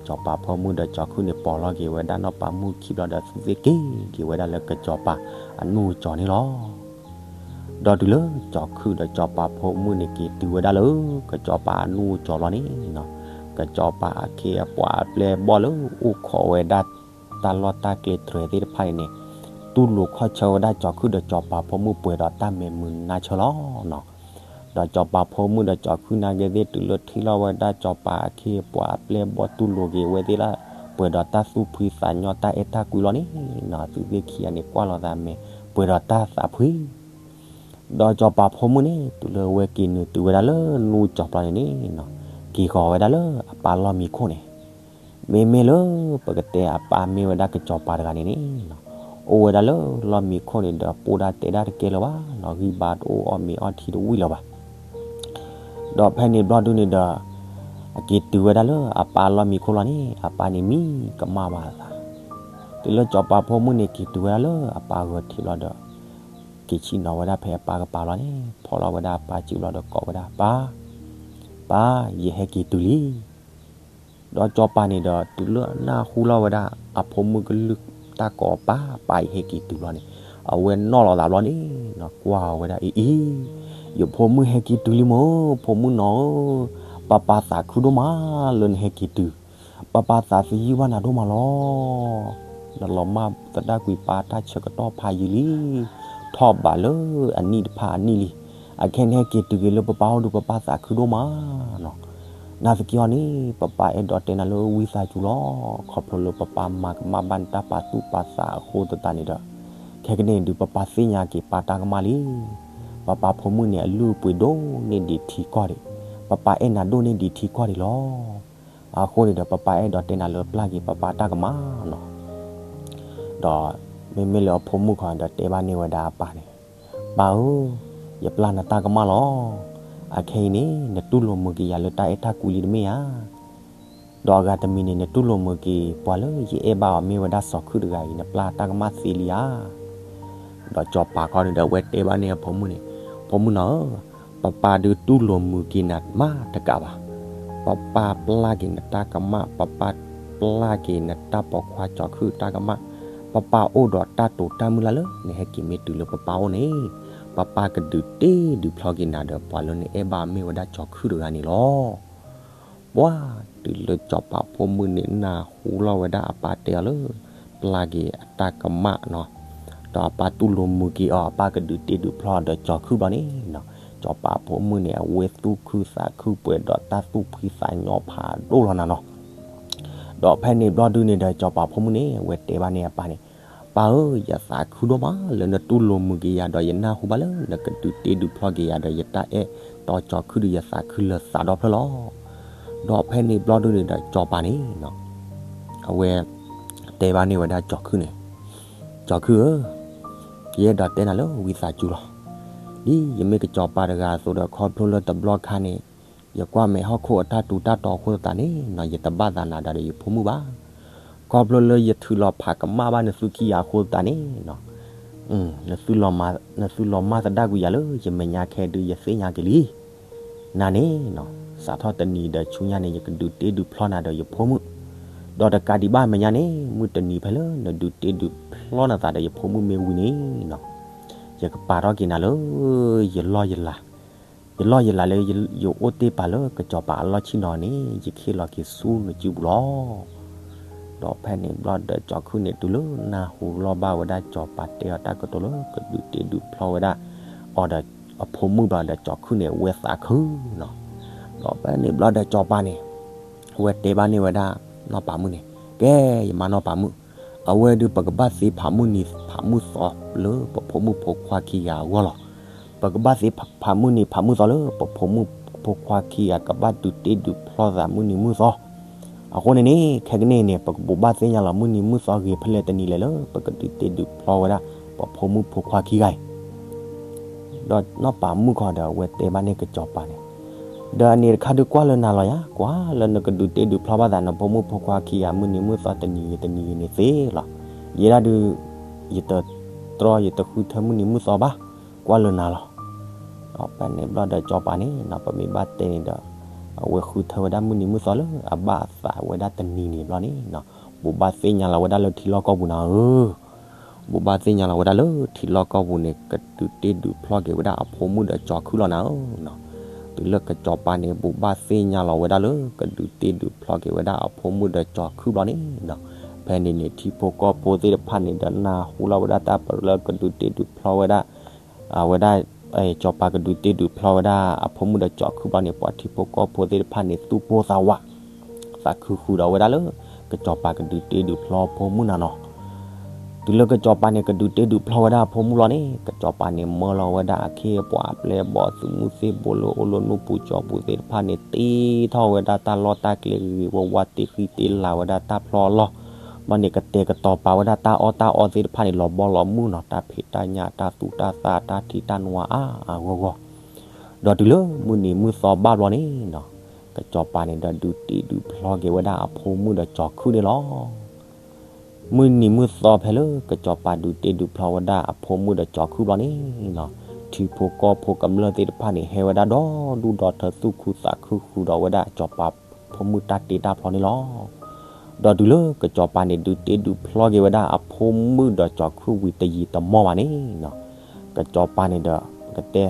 ကစၢ်စီၤပၤဖိမုၣ်ဒီးကၠီၤခုၣ်န့ၣ် ပိာ်လီၤက့ၤဝဲဒၣ်နီၢ်ပၤမုၣ်ခံဘျီဒီး သုသ့ၣ်က့ၤက့ၤဝဲဒၣ်လၢကစၢ်စီၤပၤအနူၢ်ကၠီၤန့ၣ်လီၤ. ဒီးတုၤလၢကၠီၤခုၣ်ဒီးကစၢ်စီၤပၤဖိမုၣ်န့ၣ် က့ၤတုၤဝဲဒၣ်လၢ ကစၢ်စီၤပၤအနူၢ်ကၠီၤလီၤန့ၣ်, ကစၢ်စီၤပၤအခ့အပှၤအပျဲၢ်အဘီၣ်လၢအိၣ်ခိးဝဲဒၣ်တၢ်လီၢ်တၢ်ကျဲတြဲၤသ့ၣ်တဖၣ်န့ၣ်န့ၣ်, တူၢ်လိာ်ခီၣ်ဆၢဝဲဒၣ်ကၠီၤခုၣ်ဒီးကစၢ်စီၤပၤဖိမုၣ်ပှဲၤဒီးတၢ်မဲာ်မုာ်နါဆၢလီၤနီၤ. ဒီးကစၢ်စီၤပၤဖိမုၣ်ဒီးကၠီၤခုၣ်နာ်က့သ့ၣ် တုၤလၢထံၣ်လီၤဝဲဒၣ်ကစၢ်စီၤပၤအခ့အပှၤအပျဲၢ်အဘီၣ်တူၢ်လိာ်က့ၤဝဲသ့ၣ်လၢ ပှဲၤဒီးတၢ်သူၣ်ဖှံသးညီ တၢ်အဲၣ်တၢ်ကွံလီၤန့ၣ်နီၤ, သုသ့ၣ်ခံဂၤန့ၣ် ကွၢ်လိာ်သးမဲာ် ပှဲၤဒီးတၢ်သးဖှံ ဒီးစီၤပၤဖိမုၣ်န့ၣ် တုၤလၢအဝဲက့ၤနုာ်တုၤဝဲဒၣ်လၢနူကၠီၤပျီန့ၣ်န့ၣ်, က့ၤဃီၤဝဲဒၣ်လၢအပၢ်လီၢ်မံခိၣ်န့ၣ်, မ့မ့ၢ်လၢပကတဲအပၢ်မ့ၢ်ဝဲဒၣ်ကစၢ်စီၤပၤတဂၤန့ၣ်န့ၣ်, အိၣ်ဝဲဒၣ်လၢလီၢ်မံခိၣ်န့ၣ်ဒီး ပိၢ်ဒၣ်တဲဒၣ်တကဲလၢၤဘၣ်နီၤ, ဂံၢ်ဘါတအိၣ်အီၣ်မ့ၤအီထံတဝံၣ်လၢၤဘၣ်. ဒီးဖဲန့ၣ်ဘျီဒုန့ၣ်ဒီး အက့ၤတုၤဝဲဒၣ်လၢအပၢ်လီၢ်မံခိၣ်လီၤန့ၣ် အပၢ်န့ၣ်မံကမၣ်ဘၣ်အသး, တုၤလၢစီၤပၤဖိမုၣ်န့ၣ် က့ၤတုၤဝဲဒၣ်လၢအပၢ်ဂီၤထံးဘျီဒီး က့ၤဆ့ၣ်နီၤဝဲဒၣ်ဖဲအပၢ်ကပၤလီၤန့ၣ် ဖီၣ်လီၤဝဲဒၣ်အပၢ်စုဘျီဒီးကိးဝဲဒၣ်ပၢ်, ပၢ်, ယဟဲက့ၤတုၤလံ. ဒီးစီၤပၤန့ၣ်ဒီး တုၤလၢအနၢ်ဟူလီၤဝဲဒၣ်အဖိမုၣ်ကလုၢ်တၢ်ကိးပၢ်, ပၢ်ယဟဲက့ၤတုၤဘျီန့ၣ်, အဝဲနီၣ်လီၤသးဘျီန့ၣ်နီၤ ကွၢ်ဝဲဒၣ်အံၤအံၤ, ယဖိမုၣ်ဟဲက့ၤတုၤလံမၢ်, ဖိမုၣ်နီၤဧၢ, ပၢ်ပၢ်သးခုဒိၣ်မးလၢနဟဲက့ၤတုၤ, ပၢ်ပၢ်သးသယုၢ်ဘၣ်နၤဒိၣ်မးလီၤ. နလီၤမၢ်သဒၣ်ကွံာ်ပၢ်တၢ်ဆၢကတီၢ်ဖးယံာ်လံ, ထီၣ်ဘးလၢအနံၣ်တဖၣ်အနံၣ်လံ, အခဲအံၤနဟဲက့ၤတုၤက့ၤလၢပပၢ်အိၣ်ဒီး ပပၢ်သးခုဒိၣ်မးနီၤ. နာ်သက့အီၤန့ၣ် ပပၢ်အဲၣ်ဒိးတဲနၤလၢဝံသးစူၤလီၤ. ခီဖျိလၢပပၢ်မၤကမၣ်ဘၣ်နတၢ်ပာ်သူၣ်ပာ်သးအဃိသတးန့ၣ်ဒီး, ခဲကနံၣ်အံၤဒုး ပပၢ်သ့ၣ်ညါက့ၤပၢ်တၢ်ကမၣ်လံ. ပပၢ်ဖိမုၣ်န့ၣ် အလုၢ်အပှ့ၤဒိၣ်န့ၢ်ဒံးထံကီၢ်ဒံး, ပပၢ်အဲၣ်နၤဒိၣ်န့ၢ်ဒံးထံကီၢ်ဒံးလီၤ. အဃိန့ၣ်ဒီး ပပၢ်အဲၣ်ဒိးတဲနၤလၢပျၢ်က့ၤပပၢ်တၢ်ကမၣ်နီၤ. ဒီး မ့မ့ၢ်လၢအဖိမုၣ်ခီဒီးတဲဘၣ်န့ၢ်ဝဲဒၣ်အပၢ်န့ၣ်, ပၢ်ဧၢ, ယပျၢ်နတၢ်ကမၣ်လီၤ. အခဲအံၤန့ၣ် နတူၢ်လိာ်မုာ်က့ၤယၤလၢတၢ်အဲၣ်တၢ်ကွံလံတမ့ၢ်ဧါ. ဒီးအဂၤတမံၤန့ၣ် နတူၢ်လိာ်မုာ်က့ၤပှၤလၢယအဲၣ်ဘၣ်အီၤမ့ၢ်ဝဲဒၣ်စီၤခုၣ်တဂၤအံၤ နပျၢ်တၢ်ကမၣ်သ့လံဧါ. ဒီးစီၤပၤခီန့ၣ်ဒီး အဝဲတဲဘၣ်န့ၢ်အဖိမုၣ်န့ၣ်, ဖိမုၣ်နီၤဧၢ, ပပၢ်ဒုးတူၢ်လိာ်မုာ်က့ၤနၤမးတကးဘၣ်. ပပၢ်ပျၢ်က့ၤနတၢ်ကမၣ်, ပပၢ်ပျၢ်က့ၤနတၢ်ပိာ်ခွါစီၤခုၣ်တၢ်ကမၣ်, ပပၢ်အိၣ်ဒီးတၢ်တိာ်တၢ်မုၢ်လၢ်လၢ နဟဲက့ၤမ့ၢ်တုၤလၢပပၢ်အိၣ်န့ၣ်, ပပၢ်ကဒုးတ့ဒုးဖျီက့ၤနၤဒီး ပှၤလၢနအဲၣ်ဘၣ်မ့ၢ်ဝဲဒၣ်စီၤခုၣ်တဂၤန့ၣ်လီၤ. ပှၤတုၤလၢစီၤပၤဖိမုၣ်န့ၣ် နၢ်ဟူလီၤဝဲဒၣ်အပၢ်တဲအီၤလၢ ပျၢ်က့ၤအတၢ်ကမၣ်နီၤ, ဒီးအပၢ်တူၢ်လိာ်မုာ်က့ၤအီၤ, အပၢ်ကဒုးတ့ဒုးဖျီဒီးစီၤခုၣ်ဘျီန့ၣ်နီၤ, စီၤပၤဖိမုၣ်န့ၣ် အဝဲသူၣ်ခုသးခုပှဲၤဒီးတၢ်သူၣ်ဖှံသးညီဖးဒိၣ်လီၤနၤနီၤ. ဒီးဖဲန့ၣ်ဘျီဒုန့ၣ်ဒီး စီၤပၤဖိမုၣ်န့ၣ် အဝဲတဲဘၣ်န့ၢ်အပၢ်န့ၣ်, ပၢ်ဧၢ, ယသးခုဒိၣ်မးလၢနတူၢ်လိာ်မုာ်က့ၤယၤဒီး ယနၢ်ဟူဘၣ်လၢနကဒုးတ့ဒုးဖျီက့ၤယၤဒီး ယတၢ်အဲၣ်တီစီၤခုၣ်ဒီး ယသးခုလၢာ်သးဒီဖျၢၣ်လီၤ. ဒီးဖဲန့ၣ်ဘျီဒုန့ၣ်ဒီး စီၤပၤန့ၣ် အဝဲ တဲဘၣ်န့ၢ်ဝဲဒၣ်စီၤခုၣ်န့ၣ်, စီၤခုၣ်ဧၢ, ယအဲၣ်ဒိးတဲနၤလၢဝံသးစူၤလီၤ. ဒ်ယမ့ၢ်ကစီၤပၤတဂၤအသိးဒီး ခီဖျိလၢတဘျီခါန့ၣ် ယကွၢ်မဲာ်ဟီၣ်ခိၣ်အတၢ်ထူးတၢ်တီၤအဃိသတးန့ၣ်နီၤ ယတဘၣ်သးနၤဒီးယဖိမုၣ်ဘၣ်. ခီဖျိလၢယထုးလီၤဖးကမၣ်ဘၣ်နသုခံဂၤအဃိသတးန့ၣ်နီၤ နသုလီၤမၢ်သဒၣ်ကွံာ်ယၤလၢယမဲာ်ညါခဲဒုး ယသ့ၣ်ညါက့ၤလံ. နၤန့ၣ်နီၤ စးထီၣ်တနံၤဒီးဆူညါန့ၣ် ယကဒုးတ့ဒုးဖျီနၤဒီးယဖိမုၣ်, ဒီးတကးဒံးဘၣ်အမဲာ်ညါန့ၣ် မုၢ်တနံၤဖဲလၢနဒုးတ့ဒုးဖျီနသးဒီးယဖိမုၣ်မ့ၢ်ဝံၤန့ၣ်နီၤ ယကပာ်ထီၣ်က့ၤနၤလၢယလီၢ်ယလၤ, ယလီၢ်ယလၤလၢယအိၣ်တ့ၢ်ပာ်လၢကစီၤပၤအလီၢ်ဆ့ၣ်နီၤန့ၣ် ယကဟ့ၣ်လီၤက့ၤဆူနစုပူၤလီၤ. ဒီးဖဲန့ၣ်ဘျီဒီးကၠီၤခုၣ်န့ၣ် တုၤလၢနၢ်ဟူလီၤဘၣ်ဝဲဒၣ်ကစီၤပၤတဲအီၤတၢ်ကတိၤလၢကဒုးတ့ဒုးဖျီဝဲဒၣ် အီၤဒီးအဖိမုၣ်ဘျီဒီးကၠီၤခုၣ်န့ၣ် အဝဲသးခုနီၤ. ဒီးဖဲန့ၣ်ဘျီဒီးကစီၤပၤန့ၣ် ဝဲတဲဘၣ်န့ၢ်ဝဲဒၣ်နီၢ်ပၤမုၣ်န့ၣ်, ကဲ, ယမါနီၢ်ပၤမုၣ်, အဝဲဒုးပကဘၣ်သ့ဖးမုၢ်နံၤဖးမုၢ်သီလၢပဖိမုၣ်ဖိခွါခံဂၤအဂီၢ်လီၤ. ပကဘၣ်သ့ဖးမုၢ်နံၤဖးမုၢ်သီလၢပဖိမုၣ်ဖိခွါခံဂၤကဘၣ်ဒုးတ့ဒုးဖျီသးမုၢ်နံၤမုၢ်သီ. အဃိန့ၣ်န့ၣ် ခဲကနံၣ်အံၤန့ၣ် ပကဘိးဘၣ်သ့ၣ်ညါလီၤမုၢ်နံၤမုၢ်သီဂ့ၤဖဲလဲၣ်တနံၤလဲၣ်လၢပကဒုးတ့ဒုးဖျီဝဲဒၣ်ပဖိမုၣ်ဖိခွါခံဂၤအံၤ ဒီးနီၢ်ပၤမုၣ်ခီဒီးအဝဲတဲဘၣ်န့ၣ်ကစီၤပၤန့ၣ်, ဒီးအန့ၣ်တခါဒုးကွၢ်လၢနၤလီၤယၤ, ကွၢ်လၢနကဒုးတ့ဒုးဖျီဘၣ်သးနဖိမုၣ်ဖိခွါခံဂၤမုၢ်နံၤမုၢ်သီတနံၤဂ့ၤတနံၤဂ့ၤန့ၣ်သ့လီၤ. ယဲဒၣ်ဒုး ယတတြီယတဃုထၢမုၢ်နံၤမုၢ်သီဘၣ်, ကွၢ်လၢနၤလီၤ. ဒီးဖဲန့ၣ်ဘျီဒီးကစီၤပၤန့ၣ်နီၤ ပမ့ၢ်ဘၣ်တဲန့ၣ်ဒီး အဝဲဃုထၢဝဲဒၣ်မုၢ်နံၤမုၢ်သီလၢအဘၣ်အသးဝဲဒၣ်တနံၤန့ၣ်ဘျီန့ၣ်နီၤ ဘိးဘၣ်သ့ၣ်ညါလီၤဝဲဒၣ်လၢထံလီၢ်ကီၢ်ပူၤနၤဧၢ ဘိးဘၣ်သ့ၣ်ညါလီၤဝဲဒၣ်လၢထံလီၢ်ကီၢ်ပူၤန့ၣ် ကဒုးတ့ဒုးဖျီက့ၤဝဲဒၣ်အဖိမုၣ်ဒီးကၠီၤခုၣ်လီၤနၤဧၢနီၤ. တုၤလၢကစီၤပၤန့ၣ် ဘိးဘၣ်သ့ၣ်ညါလီၤဝဲဒၣ်လၢ ကဒုးတ့ဒုးဖျီက့ၤဝဲဒၣ်အဖိမုၣ်ဒီးကၠီၤခုၣ်ဘျီန့ၣ်နီၤ ဖဲန့ၣ်န့ၣ် ထံဖိကီၢ်ဖိသ့ၣ်တဖၣ်န့ၣ်ဒီးနၢ်ဟူလီၤဝဲဒၣ်တၢ်ပလၢကဒုးတ့ဒုးဖျီဝဲဒၣ် အဝဲဒၣ် ကစီၤပၤကဒုးတ့ဒုးဖျီဝဲဒၣ်အဖိမုၣ်ဒီးကၠီၤခုၣ်ဘျီန့ၣ် ပှၤထံဖိကီၢ်ဖိသ့ၣ်တဖၣ်န့ၣ် သူၣ်ပိၢ်သးဝး သးခုဃုာ်ဒီးဝဲဒၣ်လၢ ကစီၤပၤကဒုးတ့ဒုးဖျီဖိမုၣ်နၤနီၤ. တုၤလၢကစီၤပၤန့ၣ် ကဒုးတ့ဒုးဖျီဝဲဒၣ်အဖိမုၣ်လီၤန့ၣ် ကစီၤပၤန့ၣ် မၢလီၤဝဲဒၣ်အခ့အပှၤအပျဲၢ်အဘီၣ် သုးမုၢ်သ့ၣ်ဘိလၢအိၣ်လၢနူၢ်ပူၤကၠီပူၤသ့ၣ်တဖၣ်န့ၣ် တ့ထီၣ်ဝဲဒၣ်တၢ်လီၢ်တၢ်ကျဲဂ့ၤဂ့ၤဝါဝါ တ့ဃံတ့လၤဝဲဒၣ်တၢ်ဖျီအလီၢ် ဘၣ်န့ၣ် ကတဲာ်ကတီၤပာ်ဝဲဒၣ်တၢ်အီၣ်တၢ်အီသ့ၣ်တဖၣ်န့ၣ် လီၤဘီလီၤမုၢ်နီၤ တၢ်ဖံးတၢ်ညၣ်တၢ်သူၣ်တၢ်သၣ်တၢ်ထံတၢ်နွါအါအါဂီၢ်ဂီၢ် ဒီးတုၤလၢမုၢ်နံၤမုၢ်သီဘၣ်ဘျီန့ၣ်နီၤ ကစီၤပၤန့ၣ်ဒီးဒုးတ့ဒုးဖျီက့ၤဝဲဒၣ်အဖိမုၣ်ဒီးကၠီၤခုၣ်န့ၣ်လီၤ. မုၢ်နံၤမုၢ်သီဖဲလၢကစီၤပၤဒုးတ့ဒုးဖျီဝဲဒၣ်အဖိမုၣ်ဒီးကၠီၤခုၣ်ဘျီန့ၣ်နီၤ ထံဖိကီၢ်ဖိကမျၢၢ်သ့ၣ်တဖၣ်န့ၣ် ဟဲဝဲဒၣ်ဒီဒူၣ်ဒီထၢ သူၣ်ခုသးခုဃုာ်ဒီးဝဲဒၣ်ကစီၤပၤဖိမုၣ်တၢ်တ့တၢ်ဖျီန့ၣ်လီၤ. ဒီးတုၤလၢကစီၤပၤန့ၣ် ဒုးတ့ဒုးဖျီက့ၤဝဲဒၣ်အဖိမုၣ်ဒီးကၠီၤခုၣ်ဝံၤတယံာ်တမီၢ်ဘၣ်န့ၣ်နီၤ ကစီၤပၤန့ၣ်ဒီး ကတဲ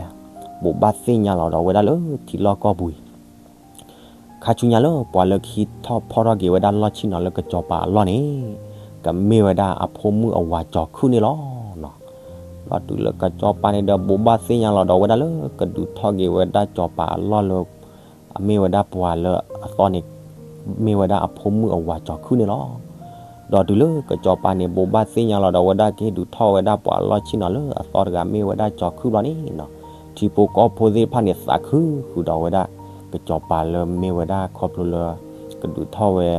ဘိးဘၣ်သ့ၣ်ညါလီၤဒီးဝဲဒၣ်လၢထံလီၢ်ကီၢ်ပူၤအံၤ ခါဆူညါလၢပှၤလၢကဟံးထီၣ်ဖီၣ်ထီၣ်က့ၤဝဲဒၣ်လီၢ်ဆ့ၣ်နီၤလၢကစီၤပၤအလီၢ်န့ၣ် ကမ့ၢ်ဝဲဒၣ်အဖိမုၣ်အဝၤကၠီၤခုၣ်န့ၣ်လီၤ. ဒီးတုၤလၢကစီၤပၤန့ၣ်ဒီး ဘိးဘၣ်သ့ၣ်ညါလီၤဒီးဝဲဒၣ်လၢကဒုးထီၣ်က့ၤဝဲဒၣ်ကစီၤပၤအလီၢ်လၢ အမ့ၢ်ဝဲဒၣ်ပှၤလၢအသီန့ၣ် မ့ၢ်ဝဲဒၣ်အဖိမုၣ်အဝၤကၠီၤခုၣ်န့ၣ်လီၤ. ဒီးတုၤလၢကစီၤပၤန့ၣ် ဘိးဘၣ်သ့ၣ်ညါလီၤဒီးဝဲဒၣ်ကဟ့ၣ်ဒုးထီၣ်ဝဲဒၣ်ပှၤလီၢ်ဆ့ၣ်နီၤလၢအသီတဂၤမ့ၢ်ဝဲဒၣ်ကၠီၤခုၣ်ဘျီန့ၣ်နီၤ ထံဖိကီၢ်ဖိသ့ၣ်တဖၣ်န့ၣ် သးခုဃုာ်ဒီးဝဲဒၣ် ကစီၤပၤလၢမ့ၢ်ဝဲဒၣ်ခီဖျိလၢ ကဒုးထီၣ်ဝဲ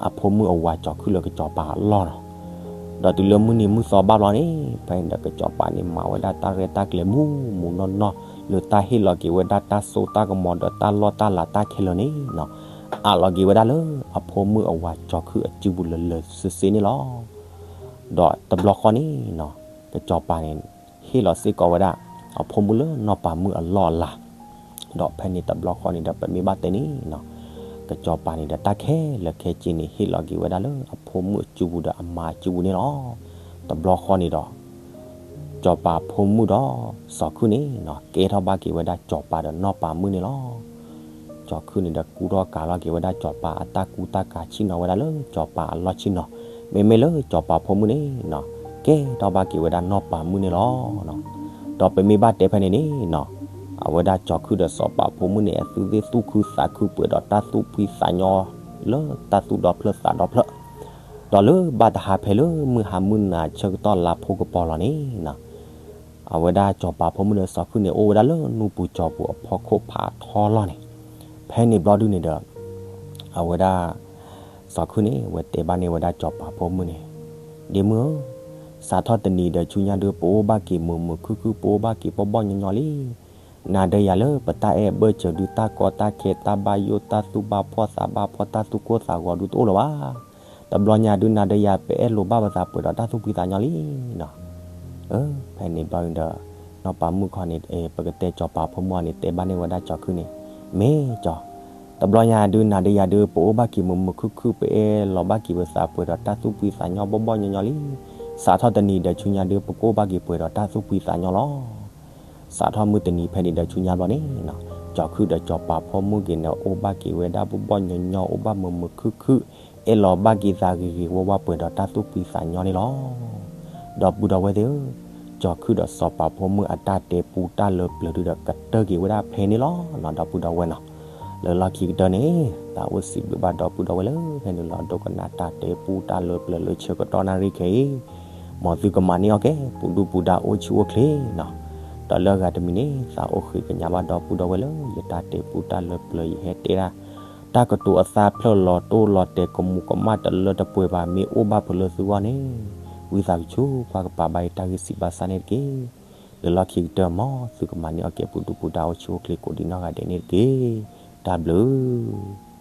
အဖိမုၣ်အဝၤကၠီၤခုၣ်လၢကစီၤပၤအလီၢ်နီၤ ဒီးတုၤလၢမုၢ်နံၤမုၢ်သီဘၣ်ဘျီန့ၣ် ဖဲန့ၣ်ဒီးကစီၤပၤန့ၣ် မၤဝဲဒၣ်တၢ်ရဲၣ်တၢ်ကျဲၤမူးမူးနီၢ်နီၢ် လၢတၢ်ဟ့ၣ်လီၤက့ၤဝဲဒၣ်တၢ်စိတၢ်ကမီၤဒီးတၢ်လီၢ်တၢ်လၤတၢ်ခဲလၢာ်န့ၣ်နီၤ အးလီၤက့ၤဝဲဒၣ်လၢအဖိမုၣ်အဝၤကၠီၤခုၣ်အစုပူၤလၢာ်လၢာ်ဆ့ဆ့န့ၣ်လီၤ. ဒီးတဘျီဃီန့ၣ်နီၤ ကစီၤပၤန့ၣ် ဟ့ၣ်လီၤစ့ၢ်ကီးဝဲဒၣ် အဖိမုၣ်လၢနီၢ်ပၤမုၣ်အလီၢ်အလၤ ဒီးဖဲန့ၣ်တဘျီဃီန့ၣ်ဒီး ပမ့ၢ်ဘၣ်တဲန့ၣ်နီၤ ကစီၤပၤန့ၣ်ဒီးတၢ်ခဲလၢာ်ခဲဆ့န့ၣ် ဟ့ၣ်လီၤက့ၤဝဲဒၣ်လၢအဖိမုၣ်အစုပူၤဒီးအမါအစုပူၤန့ၣ်လီၤ. တဘျီဃီန့ၣ်ဒီး စီၤပၤဖိမုၣ်ဒီးစီၤခုၣ်န့ၣ်နီၤ ကဲထီၣ်ဘၣ်က့ၤဝဲဒၣ်စီၤပၤဒီးနီၢ်ပၤမုၣ်န့ၣ်လီၤ. စီၤခုၣ်န့ၣ်ဒီး ကူထီၣ်ကၤလီၤက့ၤဝဲဒၣ်စီၤပၤအတၢ်ကူတၢ်ကၤဆ့ၣ်နီၤဝဲဒၣ်လၢစီၤပၤအလီၢ်ဆ့ၣ်နီၤ, မ့မ့ၢ်လၢစီၤပၤဖိမုၣ်န့ၣ်နီၤ ကဲထီၣ်ဘၣ်က့ၤဝဲဒၣ်နီၢ်ပၤမုၣ်န့ၣ်လီၤ. ဒီးပမ့ၢ်ဘၣ်တဲဖဲန့ၣ်န့ၣ်နီၤ အဝဲဒၣ်စီၤခုၣ်ဒီးစီၤပၤဖိမုၣ်န့ၣ် အသုသ့ၣ်သူၣ်ခုသးခုပှဲၤဒီးတၢ်သူၣ်ဖှံသးညီ လၢတၢ်သူၣ်ဒီဖျၢၣ်သးဒီဖျၢၣ်, ဒီးလၢဘၣ်တဟါဖဲလၢမုၢ်ဟါမုၢ်နၤဆၢကတီၢ်လါဖိကပီၤလီၤန့ၣ်နီၤ အဝဲဒၣ်စီၤပၤဖိမုၣ်ဒီးစီၤခုၣ်န့ၣ် အိၣ်ဝဲဒၣ်လၢနူၢ်ပူၤကၠီပူၤအဖီခိၣ်ဖးထီလီၢ်န့ၣ်, ဖဲန့ၣ်ဘျီဒုန့ၣ်ဒီး အဝဲဒၣ် စီၤခုၣ်န့ၣ် အဝဲတဲဘၣ်န့ၢ်ဝဲဒၣ်စီၤပၤဖိမုၣ်န့ၣ်, ဒ့မုၣ်ဧၢ, စးထီၣ်တနံၤဒီးဆူညါဒုး ပအိၣ်ဘၣ်က့ၤမုာ်မုာ်ခုၣ်ခုၣ် ပအိၣ်ဘၣ်က့ၤဘီၣ်ဘီၣ်ညီညီလံ. နၤဒီးယၤလၢပတၢ်အဲၣ်အဘၢၣ်စၢၤဒုး တၢ်ကီတၢ်ခဲ တၢ်ဘၣ်ယိၣ် တၢ်သူၣ်ဘၣ်ဖှီၣ်သးဘၣ်ဖှီၣ် တၢ်သူၣ်ကိၢ်သးဂီၤဒုးတအိၣ်လၢၤဘၣ်. တဘျီညါဒုး နၤဒီးယၤပအဲၣ်လိာ်ဘၣ်ပသးပှဲၤဒီးတၢ်သူၣ်ဖှံသးညီလံနီၤ. ဖဲန့ၣ်ဘျီဒုး နီၢ်ပၤမုၣ်ခီန့ၣ် ပကတဲစီၤပၤဖိမုၣ်အီၤန့ၣ် တဲဘၣ်န့ၢ်ဝဲဒၣ်စီၤခုၣ်န့ၣ်, မ့ၢ်ကၠီၤ, တဘျီညါဒုး နၤဒီးယၤဒုး ပအိၣ်ဘၣ်က့ၤမုာ်မုာ်ခုၣ်ခုၣ် ပအဲၣ်လိာ်ဘၣ်က့ၤပသးပှဲၤဒီးတၢ်သူၣ်ဖှံသးညီ ဘီၣ်ဘီၣ်ညီညီလံ. စးထီၣ်တနံၤဒီးဆူညါဒုး ပကအိၣ်ဘၣ်က့ၤပှဲၤဒီးတၢ်သူၣ်ဖှံသးညီလီၤ. စးထီၣ်မုၢ်တနံၤဖဲန့ၣ်ဒီးဆူညါဘျီန့ၣ်နီၤ, ကၠီၤခုၣ်ဒီးကၠီၤပၤဖိမုၣ်ဂ့ၤန့ၣ် အိၣ်ဘၣ်က့ၤဝဲဒၣ်ဘီၣ်ဘီၣ်ညီညီ အိၣ်ဘၣ်မုာ်မုာ်ခုၣ်ခုၣ်, အဲၣ်လီၤဘၣ်က့ၤသးဂ့ၤဂ့ၤဝါဝါပှဲၤဒီးတၢ်သူၣ်ဖှံသးညီန့ၣ်လီၤ. ဒီပုၢ်ဒီဝဲၢ်သ့ၣ်ဧၢ, ကၠီၤခုၣ်ဒီးစီၤပၤဖိမုၣ်အတၢ်တဲပူတၢ်လၢပျၢၤဒုဒီးကတၢၢ်က့ၤဝဲဒၣ်ဖဲန့ၣ်လီၤနီၤ ဒီပုၢ်ဒီဝဲၢ်နီၤ. လၢလီၢ်ခံကတၢၢ်န့ၣ် သးအိၣ်စံးဘျုးဘၣ်ဒီပုၢ်ဒီဝဲၢ်လၢဖဲန့ၣ်လီၤ ဒိကနၣ်တၢ်တဲပူတၢ်လၢပျၢၤလၢဆၢကတီၢ်နၣ်ရံၣ်ခဲအံၤ, မ်သုကမၤန့ၢ်အီၣ်က့ၤ ပူၤဒူပူၤဒါအိၣ်ဆူၣ်အိၣ်ချ့နီၤ. ဒီးလၢအဂၤတမံၤန့ၣ် သးအိၣ်ဃ့ကညးဘၣ်ဒီပုၢ်ဒီဝဲၢ်လၢ ယတၢ်တဲပူတၢ်လၢပျၢၤယဟဲတဲဒၣ် တၢ်ကတိၤအသၣ်ဖျၢၣ်လီၤတိၢ်လီၤတဲာ်ကမူးကမၣ်တလၢတပှဲၤဘၣ် မ့ၢ်အိၣ်ဘၣ်ဖဲလၢသုဂီၢ်န့ၣ်, ဝံသးစူၤကွၢ်ကပၤဘၣ်ယတၢ်ဂ့ၢ်စံးဘၣ်ဆၣ်န့ၣ်တက့ၢ်. လၢလီၢ်ခံကတၢၢ် မ်သုကမၤန့ၢ်အီၣ်က့ၤ ပူၤဒူပူၤဒါအိၣ်ဆူၣ်အိၣ်ချ့ကိးဒံးနီၢ်ဂၤဒဲးန့ၣ်တက့ၢ်. တၢ်ဘျုး